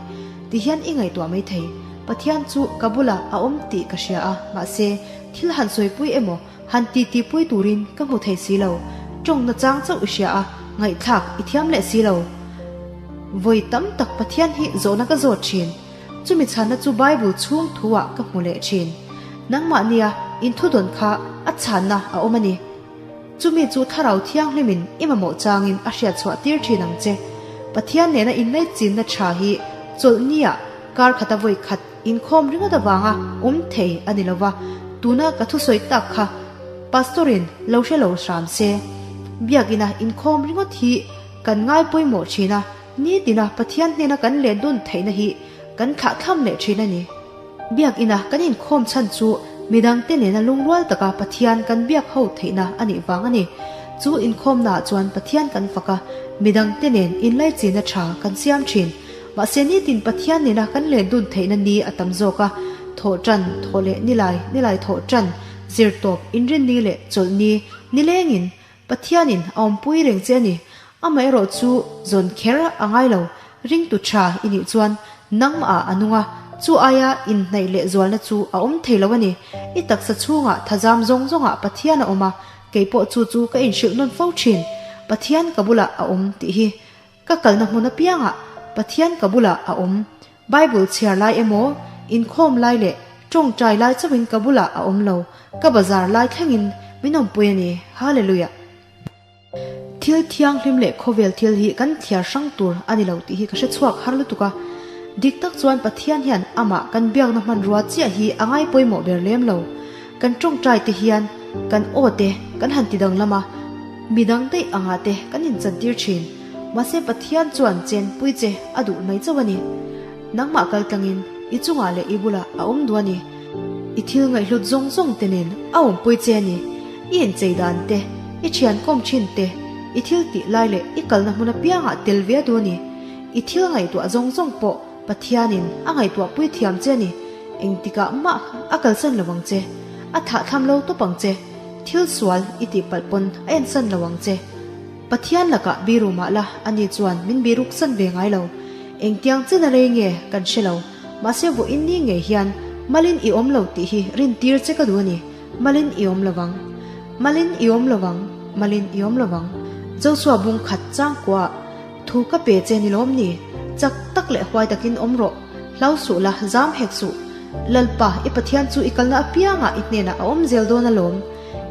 ti hian i ngaihtuah mai thei. Pathian chu ka bulah a awm tih ka hria a, mahse thil han sawipui emaw Han titi pui turin ka hmu thei si lo, tawng na chang chauh i hria a, ngaihthlak i thiam leh si lo. Vawi tam tak Pathian hi zawhna ka zawt thin, chumi chhanna chu Bible chhung thu ah ka hmu leh thin. Nangmah nia inthudawn kha a chhanna a awm a ni. Chumi chu Thlarau Thianghlimin i mamawh changin a hriat chhuah tir thin ang che. Pathian nena inlaichinna tha hi chawlhni ah kar khata vawi khat Inkhawm ringawt avanga awm thei a ni lova, tuna ka thusawi tak kha Pastor-in lo hre lo hram se. Biakina inkhawm ringawt hi kan ngai pawimawh thin a, nitina Pathian hnena kan let dun theihna hi kan thlahthlam leh thin a ni. Biakina kan inkhawm chhan chu midangte nena lungrual taka Pathian kan biak ho theihna a nih vang a ni. Chu inkhawmnaah chuan Pathian kan fak a, midangte nen inlaichinna tha kan siam thin. Mahse nitin Pathian nena kan len dun theihna ni a tam zawk a, thawh tan, thawh leh nilai, nilai thawh tan, zir tawp, inrin ni leh chawlh ni, nilengin Pathianin a awmpui reng che a ni. Amaherawh chu zawn kher a ngai lo, ringtu tha i nih chuan nangmah ah a nung a, chu aia inhnaih leh zualna chu a awm thei lo a ni. I taksa chhungah thazam zawng zawngah Pathian a awm a, kei pawh chu chu ka inhrilh nawn fo thin. Pathian ka bulah a awm tih hi Ka kalna hmun apiangah Pathian ka bulah a awm. Bible chhiar lai emaw, inkhawm lai leh tawngtai lai chauhin ka bulah a awm lo, ka bazar lai thlengin min awmpui a ni. Hallelujah! Thil thianghlim leh khawvel thil hi kan thliar hrang tur a ni lo tih hi ka hre chhuak har lutuk a. Dik tak chuan Pathian hian amah kan biakna hmanrua chiah hi a ngai pawimawh ber lem lo. Kan tawngtai te hian kan aw te kan han ti danglam a. Midang daih angah te kan inchantir thin. Mahse Pathian chuan chenpui che a duh mai chauh a ni. Nangmah kal tlangin i chungah leh i bulah a awm duh a ni. I thil ngaihhlut zawng zawng te nen a awmpui che a ni. I inchei dan te, i thian kawm thin te, i thil tih lai leh i kalna hmun apiangah tel ve a duh a ni. I thil ngaihtuah zawng zawng pawh Pathianin a ngaihtuahpui thiam che a ni. Engtikah mah a kalsan lo ang che. A thlahthlam lo tawp ang che. Thil sual i tih palh pawn a ensan lo ang che. Pathian lakah biru mah la, ani chuan min biruk san ve ngai lo. Engtiang chen a rei nge kan hre lo. Mahse vawiin ni ngei hian malin i awm lo tih hi rintir che ka duh a ni. Malin i awm lo vang. Malin i awm lo vang. Malin i awm lo vang. Joshua bung khat changkuaah thu ka pe che ni lawm ni? Chak tak leh huai takin awm rawh. Hlau suh la, zam hek suh. Lalpa, i Pathian chu i kalna apiangah i hnenah a awm zel dawn alawm.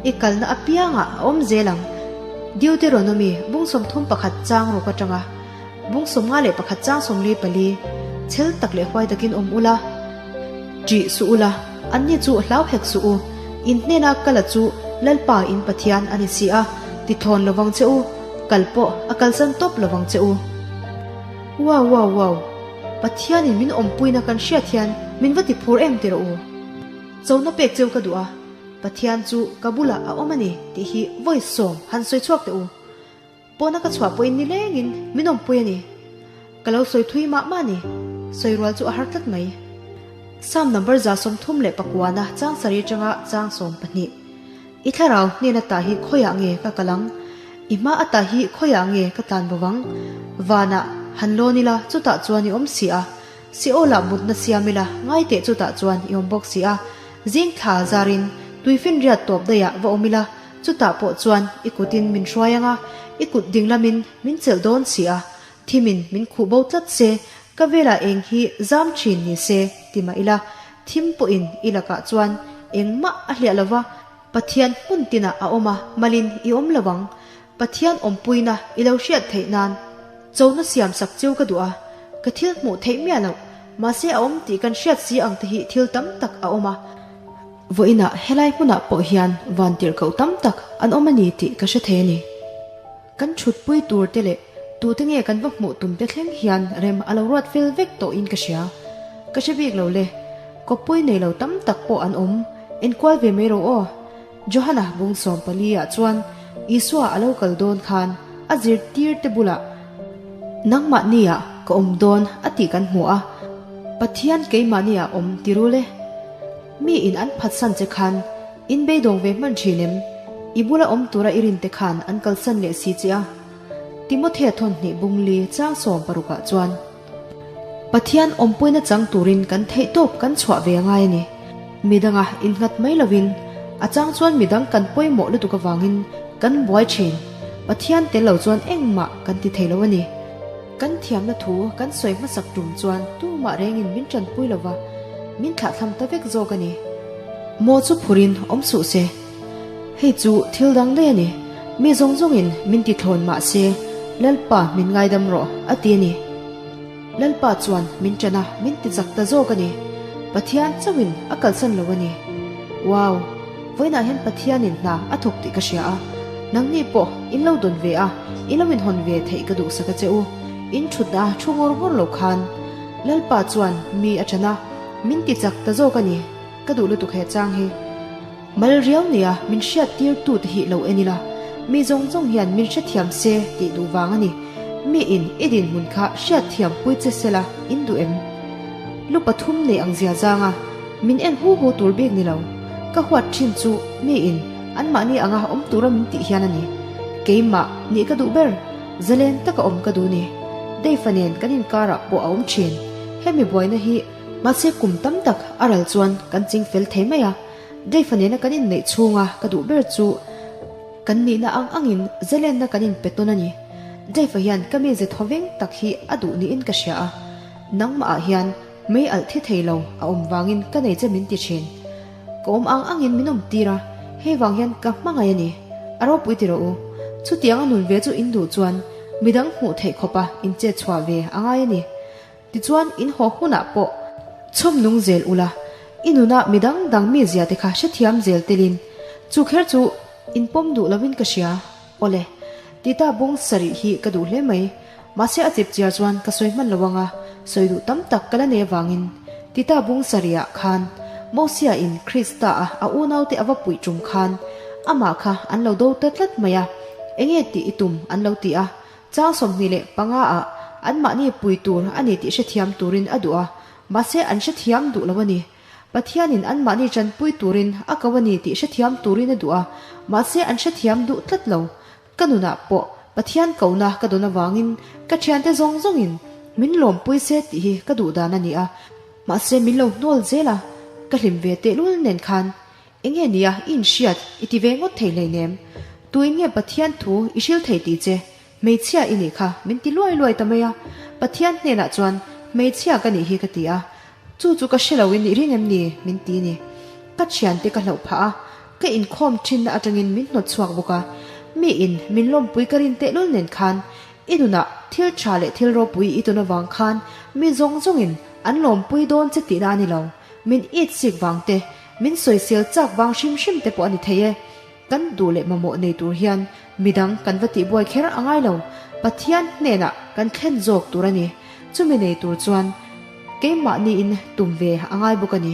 I kalna apiangah a awm zel ang. Deuteronomy, bung 31 chang rawk atanga bung 51 chang 44, chhel tak leh huai takin awm ula, ṭih suh ula, anni chu hlau hek suh u. In hnena kala chu Lalpa in Pathian a ni si a, ti thawn lovang che u, kal pawh a kalsan tawp lovang che u. Wow wow wow! Pathianin min awmpuina kan hriat hian min va ti phur em ti rawh u. Chona pek cheu ka duh a. Pathian chu ka bulah a awm a ni tih hi vawi sawm han sawi chhuak teh u. Pawna ka chhuah pawhin nilengin min awmpui a ni. Ka lo sawi thui mah mah a ni. Sawi rual chu a har tlat mai. Psalm number 39 na chang sarih atanga chang 12. I thlarau hnen ata hi khawiah nge ka kal ang? I hma ata hi khawiah nge ka tlan bo vang? Vanah han lawn ila chutah chuan i awm si a, Seolah mutna siam ila ngai teh chutah chuan i awm bawk si a, zing thla zarin tuifinriat tawp daihah va awm ila chutah pawh chuan i kutin min hruai ang a, i kut dinglamin min chelh dawn si a, thimin min khuh bo tlat se, ka velah eng hi zam thin ni se ti mah ila, thim pawhin i lakah chuan engmah a hliah lo va, Pathian hmun tinah a awm a, malin i awm lo ang. Pathian awmpuina i lo hriat theih nan chona siam sak cheu ka duh a, ka thil hmuh theih miah loh, mahse a awm tih kan hriat si ang te hi thil tam tak a awm a. Vawiinah helai hmunah pawh hian van tirhkoh tam tak an awm a ni tih ka hre thei a ni. Kan thutpui tur te leh tute nge kan va hmuh tum te thleng hian rem a lo ruat fel vek tawhin ka hria. Ka hre bik lo le. Kawppui nei lo tam tak pawh an awm. Enkual ve mai rawh aw. Johana bung 14 ah chuan Isua a lo kal dawn khan a zirtir te bulah nangmahni ah ka awm dawn a tih kan hmu a. Pathian keimahni ah awm ti ru le. Mi in an phatsan che khan in beidawng ve hman thin em? I bula awm tura i rin te khan an kalsan leh si che a. Timothea thawnhnih bung li chang 16 ah chuan Pathian awmpuina chang turin kan theihtawp kan chhuah ve a ngai a ni. Midanga innghat mai lovin a chang chuan midang kan pawimawh lutuk avangin kan buai thin. Pathian tel lo chuan engmah kan ti thei lo a ni. Kan thiamna thu kan sawi hmasak tum chuan tumah rengin min tanpui lo va, min thlahthlam ta vek zawk a ni. Maw chu phurin awm suh se. Hei chu thil dang daih a ni. Mi zawng zawngin min ti thlawn mah se, Lalpa min ngaidam rawh, a ti a ni. Lalpa chuan min ṭan a, min ti chak ta zawk a ni. Pathian chauhin a kalsan lo a ni. Wow! Vawiinah hian Pathianin hna a thawk tih ka hria a, nangni pawh in lo dawn ve a, in lo inhawn ve theih ka duhsak a che u. In ṭhutna a thu ngawr ngawr lo khan Lalpa chuan mi a ṭan a, min ti chak ta zawk a ni. Ka duh lutuk he chang hi. Mal riau nia min hriat tir tu te hi lo en ila, mi zawng zawng hian min hrethiam se tih duh vang a ni. Mi in i dinhmun kha hriat thiam pui che sela in duh em? Lu pathum nei ang zia zang a, min en hu hu tur bik ni lo. Ka huat thin chu mi in anmahni anga awm tura min tih hian a ni. Keimah nih ka duh ber, zalen taka awm ka duh ni. Dave-a nen kan inkarah pawh a awm thin. Hemi buaina hi mahse kum tam tak a ral chuan kan ching fel thei mai a. Dave-a nena kan inneih chhunga ka duh ber chu kan nihna ang angin zalenna kan inpe tawn a ni. Dave-a hian ka mize thawveng tak hi a duh niin ka hria a, nangmahah hian mei alh thi thei lo a awm vangin ka nei che min ti thin. Ka awm ang angin min awm tir a, hei vang hian ka hmangaih a ni. A ropui ti rawh u. Chutiang a nun ve chu in duh chuan midang hmuh theih khawpa in chet chhuah ve a ngai a ni. Tichuan in haw hunah pawh chhawm nung zel ula, i nunah midang dang mi zia te kha hrethiam zel telin chu kher chu in pawm duh lovin ka hria. Awle, tita bung sarih hi ka duh hle mai. Mahse a chip chiar chuan ka sawi hman lo anga sawi duh tam tak ka la nei avangin tita bung sarihah khan Mosia in Krista a a unaute a va puih tum khan amah kha an lo do ta tlat mai a, enge tih i tum an lo ti a, Chang 25 ah anmahni pui tur a ni tih hrethiam turin a duh a, mahse an hrethiam duh lo a ni. Pathianin anmahni tanpui turin a ko a ni tih hrethiam turin a duh a, mahse an hrethiam duh tlat lo. Ka nunah pawh Pathian kohna ka dawn avangin ka thiante zawng zawngin min lawmpui se tih hi ka duh dan a ni a, mahse min lo hnawl zel a, ka hlim ve tehlul nen khan Enge nia i inhriat i ti ve ngawt thei hleinem? Tuin nge Pathian thu i hril thei tih che? Hmeichhia i nih kha min ti luai luai ta mai a. Pathian hnenah chuan hmeichhia ka nih hi ka ti a. Chu chu ka hre loin i ring em ni? min ti ni. Ka thiante ka hlauh phah a, ka inkhawm thinna atangin min hnawt chhuak bawk a. Mi in min lawmpui ka rin tehlul nen khan i nunah thil tha leh thil ropui i tawn avang khan mi zawng zawngin an lawmpui dawn che tihna a ni lo. Min it sik vang te, min sawisel chak vang hrim hrim te pawh a ni thei e. Kan duh leh mamawh nei tur hian midang kan va tihbuai kher a ngai lo, Pathian hnenah kan thlen zawk tur a ni. Chumi nei tur chuan keimahniin tum ve a ngai bawk a ni.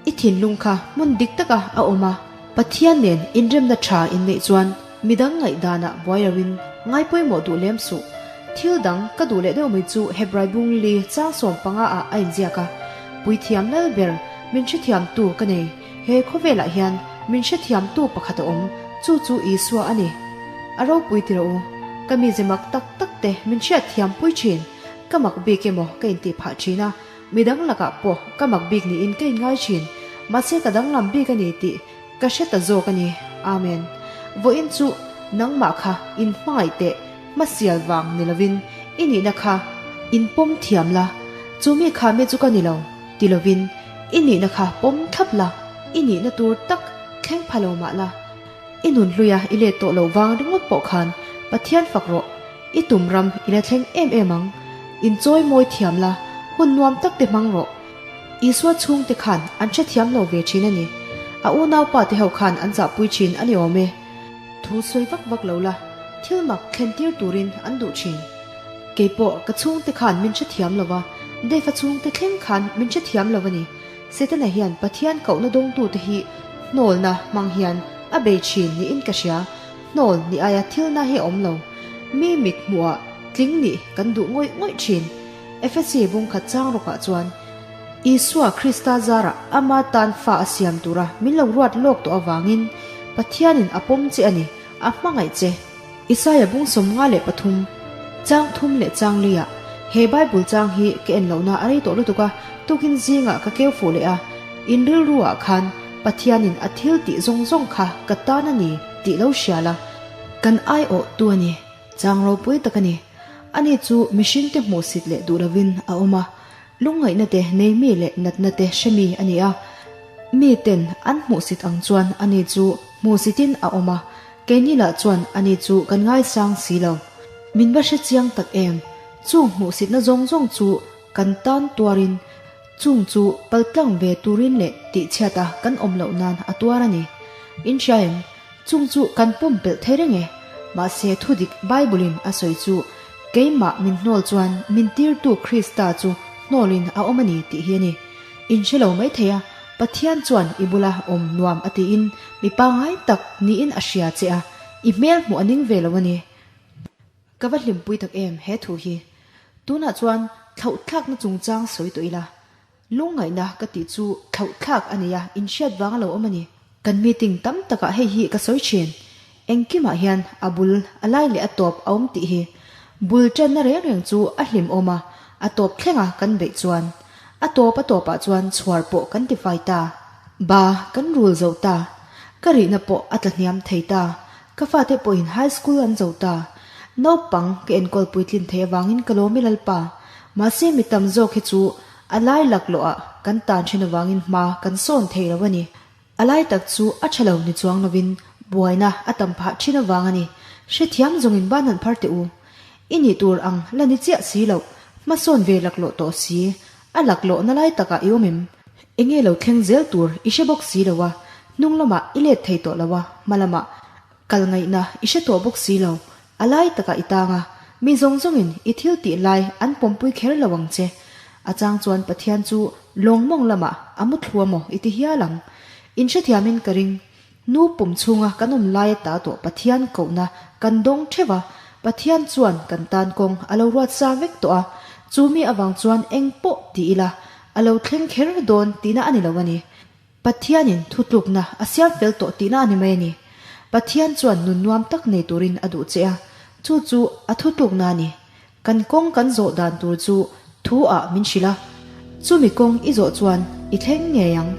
I thinlung kha hmun dik taka a awm a. Pathian nen inremna tha in neih chuan midang ngaihdanah buai loin ngai pawimawh duh lem suh. Thil dang ka duh leh deuh mai chu Hebrai bung li chang 15 ah a inziak a, Puithiam lal ber min hrethiamtu ka nei. He khawvelah hian min hrethiamtu pakhat a awm, chu chu Isua a ni. A ropui ti rawh u, ka mize mak tak tak te min hriatthiam pui thin, ka mak bik emaw ka intih phah thin a, midang lakah pawh ka mak bik niin ka inngai thin, mahse ka danglam bik a ni tih ka hre ta zawk a ni. Amen. Vawiin chu nangmah kha in hmangaih teh hmasial vang ni lovin i nihna kha in pawm thiam la, chu mi kha mi chu ka ni lo. Ti lovin, i nihna kha pawm thlap la, i nihna tur tak thleng pha lo mah la, i nun hluia i let tawh loh vang ringawt pawh khan Pathian fak rawh, i tum ram i la thleng em em ang. Inchawi mawi thiam la, hun nuam tak te hmang rawh. Isua chhungte khan an hrethiam lo ve thin a ni. A unaupa te ho khan an zahpui thin a ni awm e. Thu sawi vak vak lo la, thil mak thlen tir turin an duh thin. Keipawh ka chhungte khan min hrethiam lo va, Dave-a chhungte thleng khan min hrethiam lo a ni. Setana hian Pathian kohna dawngtute hi hnawlna hmang hian a bei thin niin ka hria. Hnawl ni aia thilna hi a awm lo. Mi mit hmuhah tling nih kan duh ngawih ngawih thin. Efesi bungkhat chang rawkah chuan Isua Krista zarah ama tan fa a siam tura min lo ruat lawk tawh avangin Pathianin a pawm che a ni, a hmangaih che. Isaia bung 53, chang thum leh chang liah he Bible chang hi ka en lohna a rei tawh lutuk a, tukin zingah ka keu fuh leh a, in rilru ah khan Pathianin a thil tih zawng zawng kha ka tan a ni tih lo hria la, kan aiawh tu a ni, chang ropui tak a ni. Ani chu mihringte hmuhsit leh duh lovin a awm a, lungngaihna te nei mi leh natna te hre mi a ni a, mi ten an hmuhsit ang chuan ani chu hmuhsitin a awm a, Keini lah chuan ani chu kan ngaisang si lo. Min va hre chiang tak em? Chung hmuhsitna zawng zawng chu kan tan tuarin, chung chu paltlang ve turin leh tihchhiata kan awm loh nan a tuar a ni. In hria em? Chung chu kan pumpelh thei reng e. Mahse thudik Bible-in a sawi chu keimah min hnawl chuan min tirtu Krista chu hnawlin a awm a ni tih hi a ni. In hre lo mai thei a, Pathian chuan i bula awm nuam a tiin mi pangngai tak niin a hria che a, i hmel hmuh a ning ve lo a ni. Ka va hlimpui tak em he thu hi. Tunah chuan thlauhthlakna chungchang sawi tawh ila. Lungngaihna ka tih chu thlauhthlak a nei a, inhriat vang a lo awm a ni. Kan meeting tam takah hei hi ka sawi thin. Engkimah hian a bul, a lai leh a tawp a awm tih hi. Bul tanna reng reng chu a hlimawm a, a tawp thlenga kan beih chuan. A tawp a tawpah chuan chhuar pawh kan ti fai ta. Ba kan rul zo ta. Ka rihna pawh a tla hniam thei ta. Ka fate pawhin high school an zo ta. Naupang ka enkawl puitlin thei avangin ka lawm i Lalpa. Mahse mi tam zawk hi chu a lai laklawhah kan tan thin avangin hma kan sawn thei lo a ni. A lai tak chu a tha lo ni chuang lovin buaina a tam phah thin avang a ni. Hrethiam zawngin ban han phar teh u. I nih tur ang la ni chiah si loh, hmasawn ve laklawh tawh si, a laklawhna lai takah i awm em? Enge lo thleng zel tur i hre bawk si lo a, hnung lamah i let thei tawh lo a, hma lamah kal ngaihna i hre tawh bawk si lo, a lai takah i tang a, mi zawng zawngin i thil tih lai an pawmpui kher lo ang che. A chang chuan Pathian chu lawng mawng lamah a mu thlu a maw i ti hial ang. In hrethiamin ka ring. Nu pum chhunga kan awm lai ata tawh Pathian kohna kan dawng theuh a, Pathian chuan kan tan kawng a lo ruat sa vek tawh a, chu mi avang chuan eng pawh ti ila a lo thleng kher dawn tihna a ni lo a ni. Pathianin thutlukna a siam fel tawh tihna a ni mai a ni. Pathian chuan nun nuam tak nei turin a duh che a, chu chu a thutlukna a ni. Kan kawng kan zawh dan tur chu thu ah min hrilh a, chumi kawng i zawh chuan i thleng ngei ang.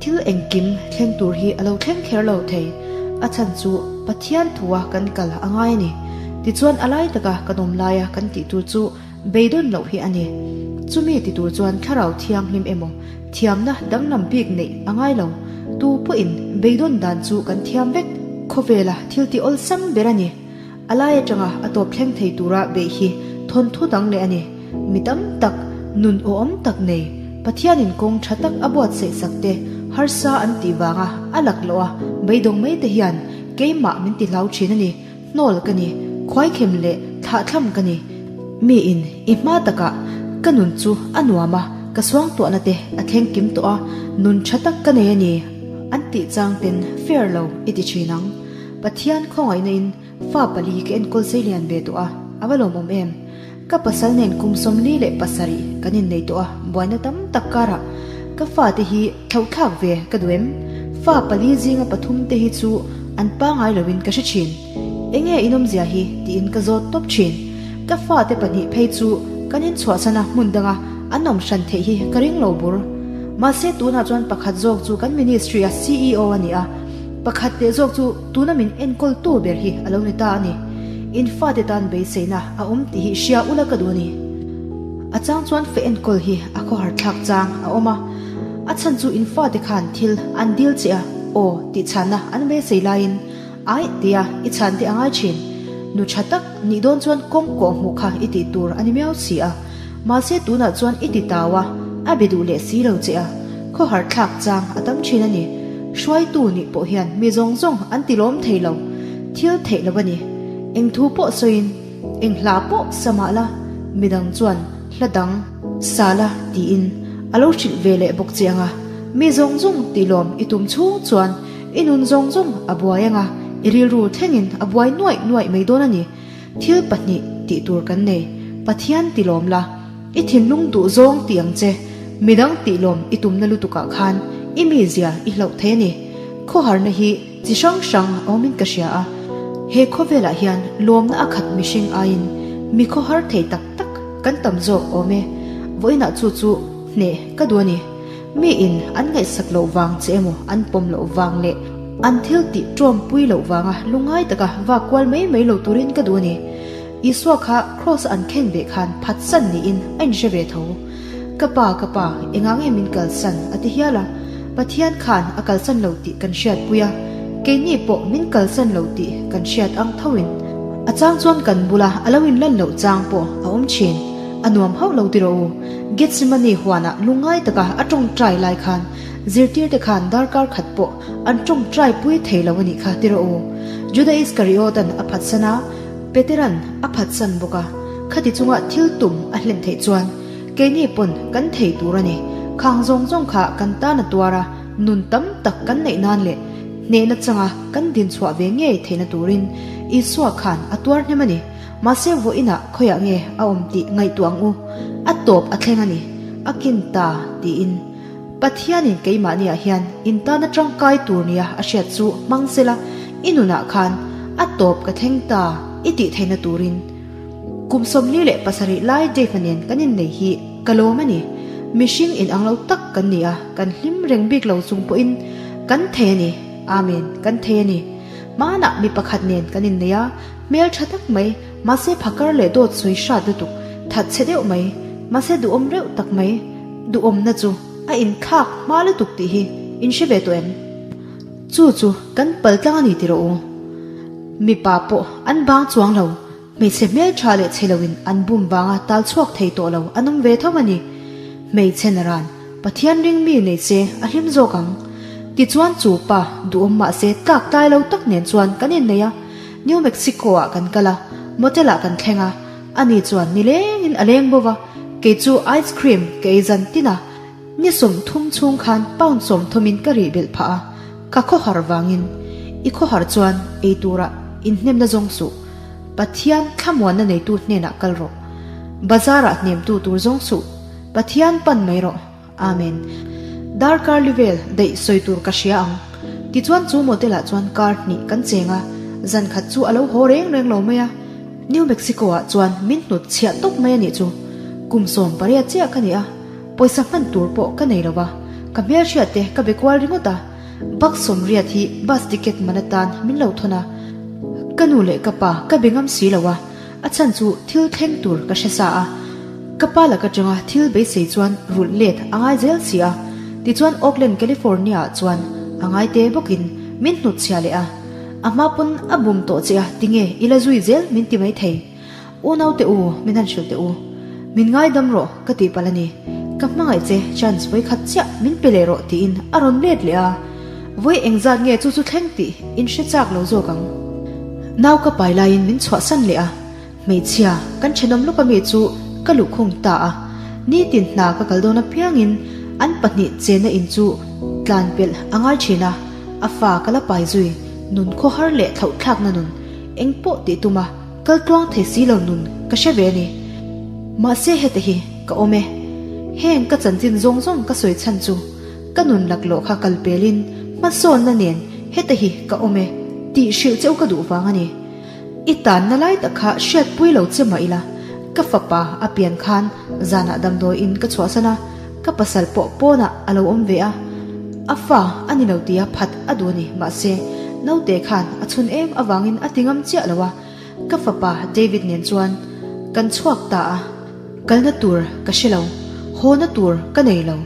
Thil engkim thleng tur hi a lo thleng kher lo thei, a chhan chu Pathian thu a kan kal a ngai a ni. Tichuan a lai taka kan awm laia kan tih tur chu beidawn loh hi a ni. Chumi ti tur chuan thlarau thianghlim emaw thiamna danglam bik neih a ngai lo. Tu pawhin beidawn dan chu kan thiam vek. Khawvela thil ti awlsam ber a ni. A lai atanga a tawp thleng thei tura beih hi thawnthu dang leh a ni. Mi tam tak, nun awhawm tak nei, Pathianin kawng tha tak a buatsaih sak te, harsa an tih vanga a lak loh a beidawng mai te hian keimah min ti hlau thin a ni, hnawl ka ni, khuaikhem leh thlahthlam ka ni. Miin i hma takah ka nun chu a nuam a, ka suangtuahna te a thleng kim tawh a, nun tha tak ka nei a ni. an tih chang ten fair lo i ti thin ang. Pathian khawngaihna in fa pali ka enkawl sei lian ve tawh a, a va lawmawm em. Ka pasal nen kum 47 kan innei tawh a, buaina tam tak karah ka fate hi thlauhthlak ve ka duh em? Fa pali zinga pathum te hi chu an pangai loin ka hre thin. Enge inawmzia hi tiin ka zawt tawp thin. Ka fate pahnih phei chu kan inchhuahsan a hmun danga an awm hran theih hi ka ring lo bur. Mahse tunah chuan pakhat zawk chu kan ministry a CEO a ni a, pakhat teh zawk chu tuna min enkawltu ber hi a lo ni ta a ni. In fate tan beiseina a awm tih hi hria ula ka duh a ni. A chang chuan fe enkawl hi a khawhar thlak chang a awm a, a chhan chu in fate khan thil an dil che a, aw tih chhanna an beisei laiin Aih tia i chhan te a ngai thin. Nu tha tak nih dawn chuan kawng kawh hmuh kha i tih tur a ni miau si a. Mahse tunah chuan i ti tau a, a be duh leh si lo che a. Khawhar thlak chang a tam thin a ni. Hruaitu nih pawh hian mi zawng zawng an ti lawm thei lo. Thil theih lo a ni. Eng thu pawh sawiin eng hla pawh sa mah la, midang chuan hla dang sa la tiin a lo hrilh ve leh bawk che ang a. Mi zawng zawng ti lawm i tum chhung chuan I nun zawng zawng a buai anga, i rilru thlengin a buai nuaih nuaih mai dawn a ni. Thil pahnih tih tur kan nei, Pathian ti lawm la, i thinlung duh zawng tih ang che, midang tih lawm i tumna lutukah khan i mizia i hlauh thei a ni. Khawharna hi chi hrang hrang a awmin ka hria a, he khawvelah hian lawmna a khat mihring aiin mi khawhar thei tak tak kan tam zawk awm e, vawiinah chu chu hneh ka duh a ni. Mi in an ngaihsak loh vang che emaw an pawm loh vang leh an thil tih ṭawmpui loh vanga lungngai taka vak kual mai mai lo turin ka duh a ni. Isua kha Kraws a an khen ve khan phatsan niin a inhre ve tho. Ka pa, ka pa, engah nge min kalsan? a ti hial a. Pathian khan a kalsan lo tih kan hriatpui a, keini pawh min kalsan lo tih kan hriat ang thoin a chang chuan kan bula a lo inlan loh chang pawh a awm ṭhin. A nuam hauh lo ti rawh u. Gethsemane huanah lungngai taka a tawngtai lai khan zirtirte khan darkar khat pawh an tawngtai pui thei lo a nih kha ti rawh u. Juda Iskariotan a phatsan a, Peteran a phatsan bawk a, khati chunga thil tum a hlen theih chuan keini pawn kan thei tur a ni. Khang zawng zawng kha kan tan a tuar a, nun tam tak kan neih nan leh hnehna changa kan dinchhuah ve ngei theihna turin Isua khan a tuar hnem a ni. Mahse vawiinah khawiah nge a awm tih ngaihtuah ang u, a tawp a thleng a ni, a kin ta tiin. Pathianin keimahniah hian in tana tangkai tur nia a hriat chu hmang sela, i nunah khan a tawp ka thleng ta i tih theihna turin. Kum 47 lai Dave-a nen kan innei hi ka lawm a ni. Mihring inang lo tak kan ni a, kan hlim reng bik lo chung pawhin kan thei a ni. Amen, kan thei a ni. Hmanah mi pakhat nen kan innei a, Hmel tha tak mai, mahse phakar leh dawt sawi hrat lutuk, that chhe deuh mai, mahse duhawm reuh tak mai, duhawmna chu a inthlak hma lutuk tih hi in hre ve tawh em? Chu chu kan pal tlang a ni ti rawh u. Mipa pawh an bang chuang lo, hmeichhe hmel tha leh chhe loin an bum vanga tal chhuak thei tawh lo an awm ve tho a ni. Hmeichhe naran Pathian ring mi nei se a hlim zawk ang. Tichuan chu pa duhawm mahse tlak tlai lo tak nen chuan kan innei a. New Mexico ah kan kal a, motel ah kan thleng a, ani chuan nilengin a leng bo va, kei chu ice cream ka ei zan tin a, ni 30 chhung khan pound 30 in ka rih belh phah a, ka khawhar vangin, i khawhar chuan ei turah inhnemna zawng suh, Pathian thlamuanna neitu hnenah kal rawh, bazar ah hnemtu tur zawng suh, Pathian pan mai rawh. Amen. Darkar li vel daih sawi tur ka hria ang. Tichuan chu motel ah chuan kar hnih kan cheng a, zan khat chu a lo haw reng reng lo mai a. New Mexico ah chuan min hnut chhiah tawp mai a nih chu. Kum 18 chiah ka ni a, pawisa hman tur pawh ka nei lo va, ka hmelhriat te ka be kual ringawt a. Bak 80 hi bus ticket man atan min lo thawn a, ka nu leh ka pa ka be ngam si lo a. A chhan chu thil thleng tur ka hre sa a, ka pa lak atanga thil beisei chuan rulh let a ngai zel si a. Tichuan Oakland, California ah chuan a ngai te bawkin min hnutchhiah leh a. A hma pawn a bum tawh che a, tinge i la zui zel min ti mai thei. Unau te u, min han hrilh teh u. Min ngaidam rawh ka tih palh a ni. Ka hmangaih che chance vawikhat chiah min pe leh rawh tiin a rawn let leh a. Vawi engzat nge chu chu thleng tih in hre chak lo zawk ang. Nau ka pai laiin min chhuahsan leh a, hmeichhia kan thenawm lawk ami chu ka luhkhung ta a, nitin hna ka kal dawn apiangin an pahnih chenna in chu. Tlan pelh a ngai thin a, a fa ka la pai zui, nun khawhar leh thlauh thlakna nun, eng pawh tih tum a, kal tluang thei si lo nun ka hre ve a ni. Mahse hete hi ka awm e. Heng ka chanchin zawng zawng ka sawi chhan chu ka nun laklawh kha kal pelin hmasawnna nen hete hi ka awm e tih hrilh cheu ka duh vang a ni. I tanna lai tak kha hriatpui lo che mah ila, ka fapa a pian khan zanah damdawi in ka chhuahsan a, ka pasal pawh pawnah a lo awm ve a, a fa a ni lo tia phat a duh a ni, mahse naute khan a chhun em avangin a ti ngam chiah lo a, ka fapa David nen chuan kan chhuak ta a, kalna tur ka hre lo, hawna tur ka nei lo,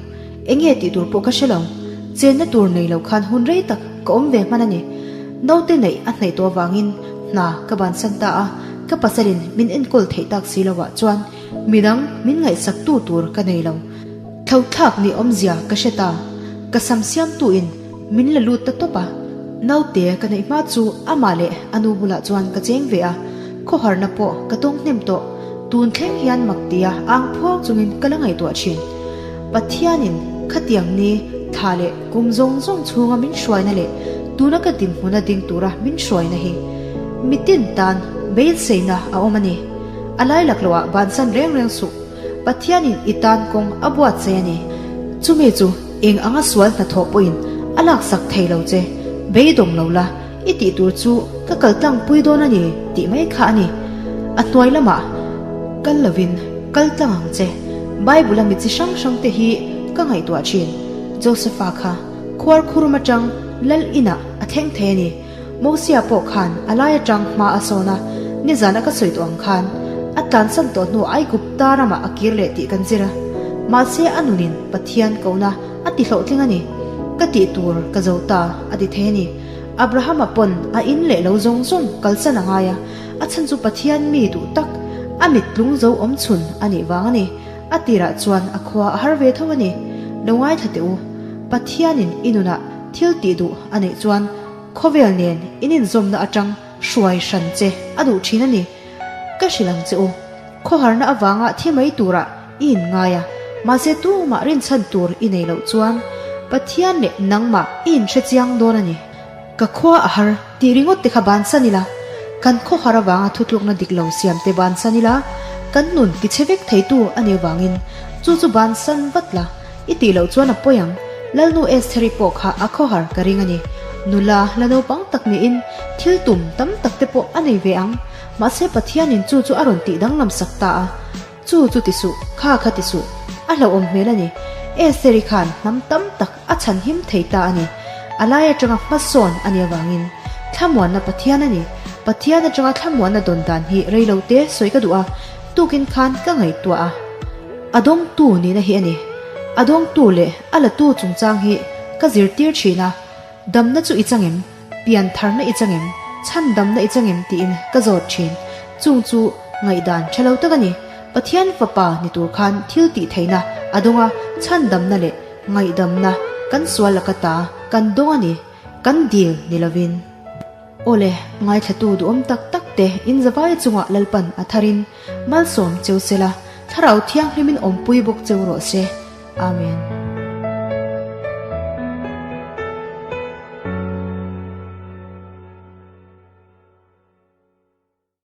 enge tih tur pawh ka hre lo, chenna tur nei lo khan hun rei tak ka awm ve hman a ni. Naute neih a hnaih tawh avangin hna ka bansan ta a, ka pasalin min enkawl theih tak si loah chuan midang min ngaihsaktu tur ka nei lo. Thlauhthlak nih awmzia ka hre ta, ka sam siamtuin min la lut ta tawp a. Naute ka neih hma chu amah leh a nu bulah chuan ka cheng ve a, khawharna pawh ka tawng hnem tawh. Tun thleng hian mak tia ang phuau chungin ka la ngaihtuah thin. Pathianin khatiang ni thla leh kum zawng zawng chhunga min hruaina leh tuna ka dinhmuna ding tura min hruaina hi mitin tan beiseina a awm a ni. A lai laklawhah bansan reng reng suh. Pathianin i tan kawng a buatsaih a ni. Chumi chu eng anga sual hnathawh pawhin a laksak thei lo che. Beidawng lo la, i tih tur chu ka kal tlangpui dawn a ni tih mai kha a ni. A hnuai lamah kal lovin kal tlang ang che. Bible-a mi chi hrang hrang te hi ka ngaihtuah thin. Josepha kha khuar khurum atang lal inah a thleng thei a ni. Mosia pawh khan a lai atang hma a sawn a, nizan a ka sawi tawh ang khan a tlansan tawh hnu Aigupta ramah a kir leh tih kan zir a. Mahse a nunin Pathian kohna a ti hlawhtling a ni. Ka tih tur ka zo ta a ti thei a ni. Abrahama pawn a in leh lo zawng zawng kalsan a ngai a, a chhan chu Pathian mi duh tak, a mit tlung zo awm chhun a nih vang a ni. A tirah chuan a khua a har ve tho a ni. Lo ngaithla teh u, Pathianin i nunah thil tih duh a neih chuan khawvel nen in inzawmna atang hruai hran che a duh thin a ni. Ka hrilh ang che u, khawharna avanga thi mai turah i inngai a, mahse tumah rinchhan tur i nei loh chuan Pathian leh nangmah i inhre chiang dawn a ni. Ka khua a har tih ringawt te kha bansan ila, kan khawhar avanga thutlukna dik lo siam te bansan ila, kan nun tichhe vek theitu a nih avangin chu chu bansan vat la, i tih loh chuan a pawi ang. Lalnu Estheri pawh kha a khawhar ka ring a ni. Nula la naupang tak niin thil tum tam tak te pawh a nei ve ang, mahse Pathianin chu chu a rawn tih danglam sak ta a. Chu chu ti suh, kha kha ti suh. A hlauhawm hmel a ni. Estheri khan hnam tam tak a chhan him thei ta a ni. A lai atanga hmasawn a nih avangin thlamuanna Pathian a ni. Pathian atanga thlamuanna dawn dan hi reilo te sawi ka duh a, tukin khan ka ngaihtuah a. A dawngtu nihna hi a ni. A dawngtu leh a latu chungchang hi ka zirtir thin a. Damna chu i chang em? Pian tharna i chang em? Chhan damna i chang em? tiin ka zawt thin. Chung chu ngaihdan tha lo tak a ni. Pathian fapa ni tur khan thil tih theihna a dawng a, chhan damna leh ngaihdamna kan sual laka ta kan dawng a ni, kan dil ni lovin. Awle, ngaithlatu duhawm tak tak te in zavai chungah Lalpan a tharin malsawm cheu sela, Thlarau Thianghlimin awmpui bawk cheu rawh se. Amen.